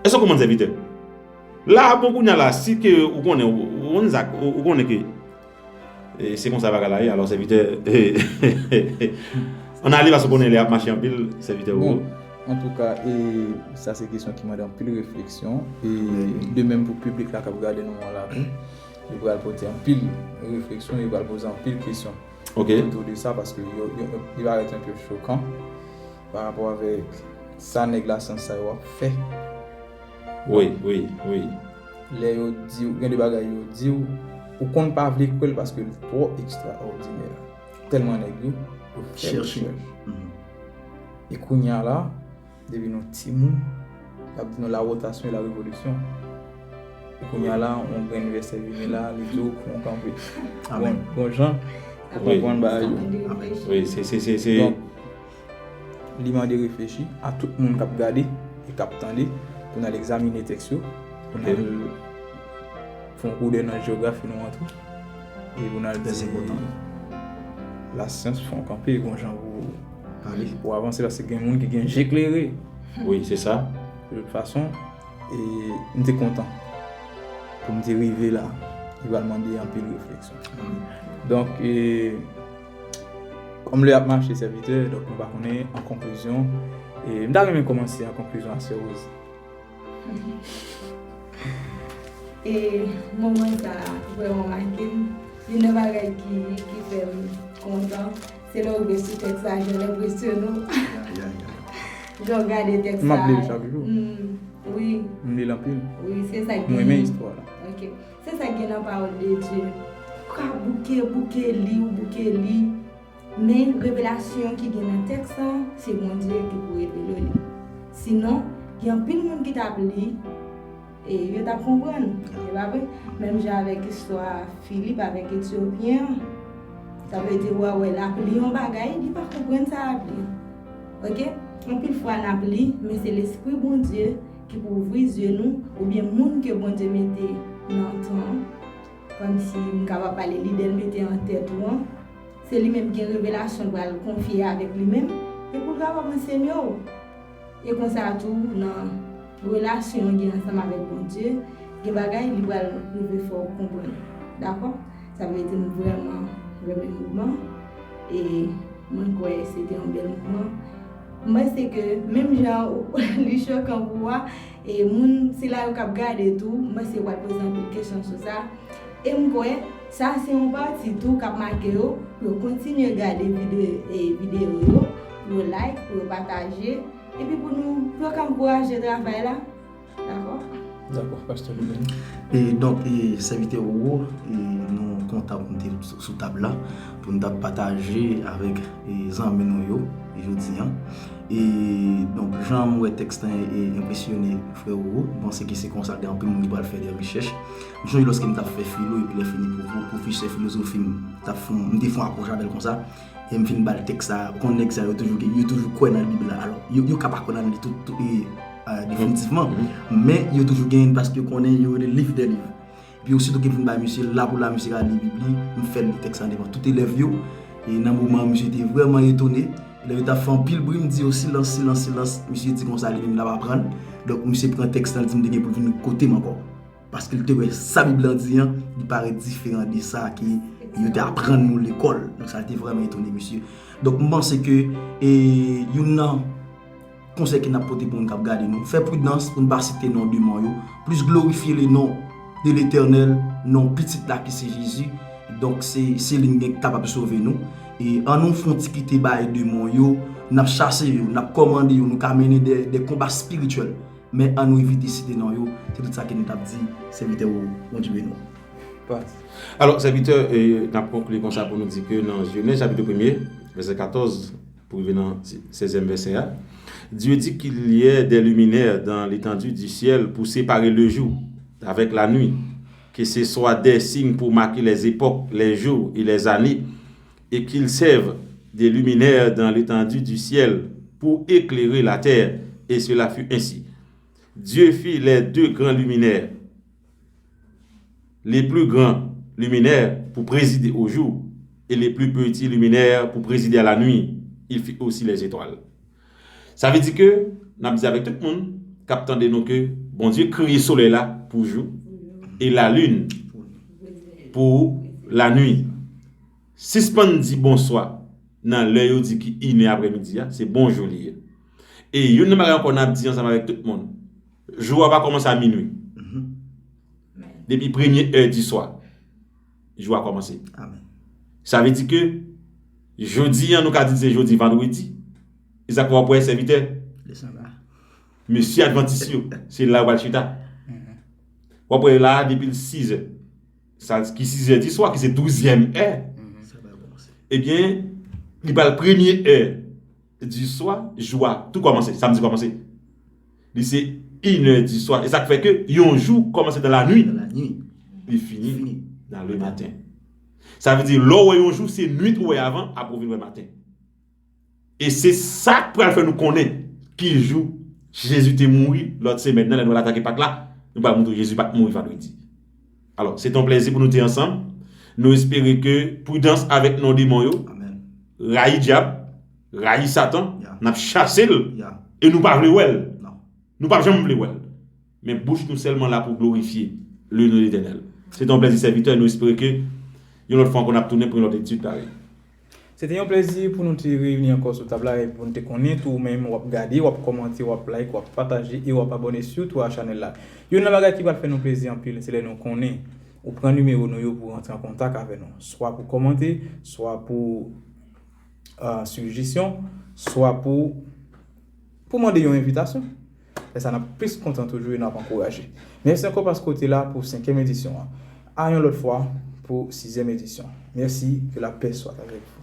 Èske w konprann, sèvitè? La, bon, kounye a la, si ke ou konnen, ou, ou konn sa, ou, ou konnen ke, e, se konsa bagay la ye, alò, sèvitè, ann ale, paske ou konnen lè ap mache anpil, sèvitè. Bon, antouka, e, sa se kesyon ki mande anpil refleksyon, e de menm pou piblik la k ap gade nou an la tou, yo pral pote anpil refleksyon, yo pral poze anpil kesyon otou de sa, paske yo, yo, yo, li parèt enpe chokan pa rapò avèk sa nèg lasyans sa yo ap fè. Wi, wi, wi. Lè yo di w, gen de bagay yo di w, ou konn pa vle kwè l paske l twò ekstraòdinè. Tèlman nèg yo, yo fè rechèch. E kounye a la, depi nou timoun, y ap di nou la rotation et la révolution. E kounye a la, yon grenn vèsè vini la, li di w pou w kanpe. Bon, bon jan, ou konprann bagay yo. Wi, se, se, se, se. Donk, li mande reflechi a tout moun k ap gade e k ap tande pou n al egzamine tèks yo, pou n al fè yon kou dèy nan jewografi nou an tou, e pou n al di lasyans fè yon kanpe, gon jan pou, pou avanse, paske gen moun ki gen je klere. Wi, se sa. De tout fason, e m te kontan pou m te rive la. Li pral mande anpil refleksyon. Donk, e, kòm lè ap mache, sèvitè, donk nou pa konnen, an konklizyon, e m ta renmen kòmanse an konklizyon a sè Rose. E moman sa a vrèman make m. Youn nan bagay ki, ki fè m kontan, se lè w rive sou tèks la, jan l enpresyone w. Jan w gade tèks la. M ap li l chak jou. Mm, wi. M li l anpil. Wi, se sa ki. M renmen istwa la. Ok. Se sa ki gen nan pawòl de Dye. Ou ka bouke, bouke li, ou bouke li. Men revelasyon ki gen nan tèks lan, se Bondye ki pou revele w li. Sinon, gen anpil moun ki t ap li, e yo t ap konprann. E pa vre? Menm jan avèk istwa Filip avèk Etyopyen an. Sa vle di, w a wè l ap li yon bagay, li pa konprann sa l ap li. Ok? Anpil fwa n ap li, men se Lespri Bondye ki pou ouvri zye nou, oubyen moun ke Bondye mete nan tan an. Kòmsi m kapab pale lidè l mete an tèt ou an, se li menm ki gen revelasyon l pral konfye avèk li menm, e pou l kapab ansenye w. E konsa tou, nan relasyon w gen ansanm avèk Bondye, gen bagay li pral rive fè w konprann. Dakò? Sa vle di m vrèman renmen mouvman, e mwen kwè se te yon bèl mouvman. M panse ke menm jan li chokan pou ou a, e moun, sila yo k ap gade tou, m panse yo pral poze anpil kesyon sou sa. E m kwè, sa se yon pati tou k ap make yo pou yo kontinye gade vide-, e, videyo yo, pou yo like, pou yo pataje, epi pou nou, pou yo ka ankouraje travay la. Dakò? Dakò, pastè Loubeni. E donk, e, sèvitè Roro, e, nou kontan pou nou te sou, sou tab la, pou nou t ap pataje avèk, e, zanmi nou yo, jodi a. E donk, jan m wè tèks lan, e, enpresyone frè Roro, m panse ke se konsa gen anpil moun ki pral fè de rechèch. M sonje lòske m t ap fè filo, epi lè fini pou, pou, pwofesè filozofi m t ap fè, m te fè yon apwòch avè l konsa, e m fin ba l tèks sa, ou konn nèg sa yo toujou gen, yo toujou kwè nan Bib la. Alò, yo, yo ka pa kwè nan li tout, tout, e, a, definitivman, men yo toujou genyen paske yo konnen yo rele liv dè liv. Epi osito ke m fin bay misye, la pou la, misye ka li Bib li, m fè l li tèks sa devan tout elèv yo. E nan moman an, misye te vrèman etone. Elèv yo t ap fè anpil bri, m di yo, "Silans, silans, silans." Misye di konsa, li menm l ap aprann. Donk, misye pran tèks lan, li di m te gen pou l vin kote m ankò. Paske l te wè sa Bib lan di an, li parèt diferan de sa ke yo te aprann nou lekòl. Donk, sa te vrèman etone misye. Donk, m panse ke, e, youn nan konsèy ke n ap pote pou moun k ap gade nou, fè pridans pou n pa site non demon yo. Plis glorifye le non de Letènèl, non Pitit la ki se Jezi. Donk, se, se li k gen, kapab sove nou. E ann nou fè yon ti kite bay demon yo, n ap chase yo, n ap kòmande yo, nou ka mennen de, de konba espirityèl. Men ann nou evite site non yo, se tout sa ke nou t ap di, sèvitè ou, Bondye beni w. Pas. Alò, sèvitè, e, n ap konkli konsa pou nou di ke nan Jenèz chapit premye, vèsè katòz, pou rive nan sèzyèm vèsè a, Dieu dit qu'il y ait des luminaires dans l'étendue du ciel pour séparer le jour avec la nuit, que ce soit des signes pour marquer les époques, les jours et les années, et qu'ils servent de luminaires dans l'étendue du ciel pour éclairer la terre, et cela fut ainsi. Dieu fit les deux grands luminaires, les plus grands luminaires pour présider au jour, et les plus petits luminaires pour présider à la nuit. Il fit aussi les étoiles. Sa vle di ke, n ap di avèk tout moun k ap tande nou ke Bondye kreye solèy la pou jou, e lalin pou lanwi. Sispann di bonswa nan lè yo di ki inè aprèmidi a, se bonjou li ye. E youn nan bagay ankò n ap di ansanm avèk tout moun, jou a pa kòmanse a minwi. Depi premye è di swa, jou a kòmanse. Amèn. Sa vle di ke jodi a, nou ka di se jodi vandredi. E sa k fè w ap wè sèvitè, mesye advantis yo, se la yo pral chita. W ap wè la depi l sizè. Sa ki sizè di swa, ki se douzyèm è. Ebyen, li pral premye è di swa, jou a tou kòmanse, samdi kòmanse. Li se inè di swa. E sa k fè ke yon jou kòmanse dans la nuit, li fini dans le matin. Sa vle di, lè w wè yon jou, se nwit ou wè avan, apre w vin wè maten. E se sa k pral fè nou konnen ki jou Jezi te mouri lòt semèn nan, lè nou pral atake Pak la, nou pral montre w Jezi pa t mouri vandredi. Alò, se te yon plèzi pou nou te ansanm. Nou espere ke pridans avèk non demon yo, rayi dyab, rayi Satan, n ap chase l, e nou pa vle wè l. Nou p ap janm vle wè l. Men bouch nou sèlman la pou glorifye le non de Letènèl. Se te yon plèzi sèvitè, nou espere ke yon lòt fwa ankò n ap tounen pou yon lòt etid parèy. Se te yon plèzi pou nou te reyini ankò sou tab la e pou nou te konnen tou ou menm w ap gade, w ap kòmante, w ap like, w ap pataje e w ap abòne sitou a chanèl la. Youn nan bagay ki pral fè nou plezi anpil, se lè nou konnen ou pran nimewo nou yo pou rantre an kontak avè nou, swa pou kòmante, swa pou, ah, sijesyon, swa pou, pou mande yon envitasyon. Lè sa, n ap plis kontan toujou e n ap ankouraje. Mèsi ankò paske w te la pou senkyèm edisyon an. A yon lòt fwa pou sizyèm edisyon. Mèsi, que la paix soit avec vous.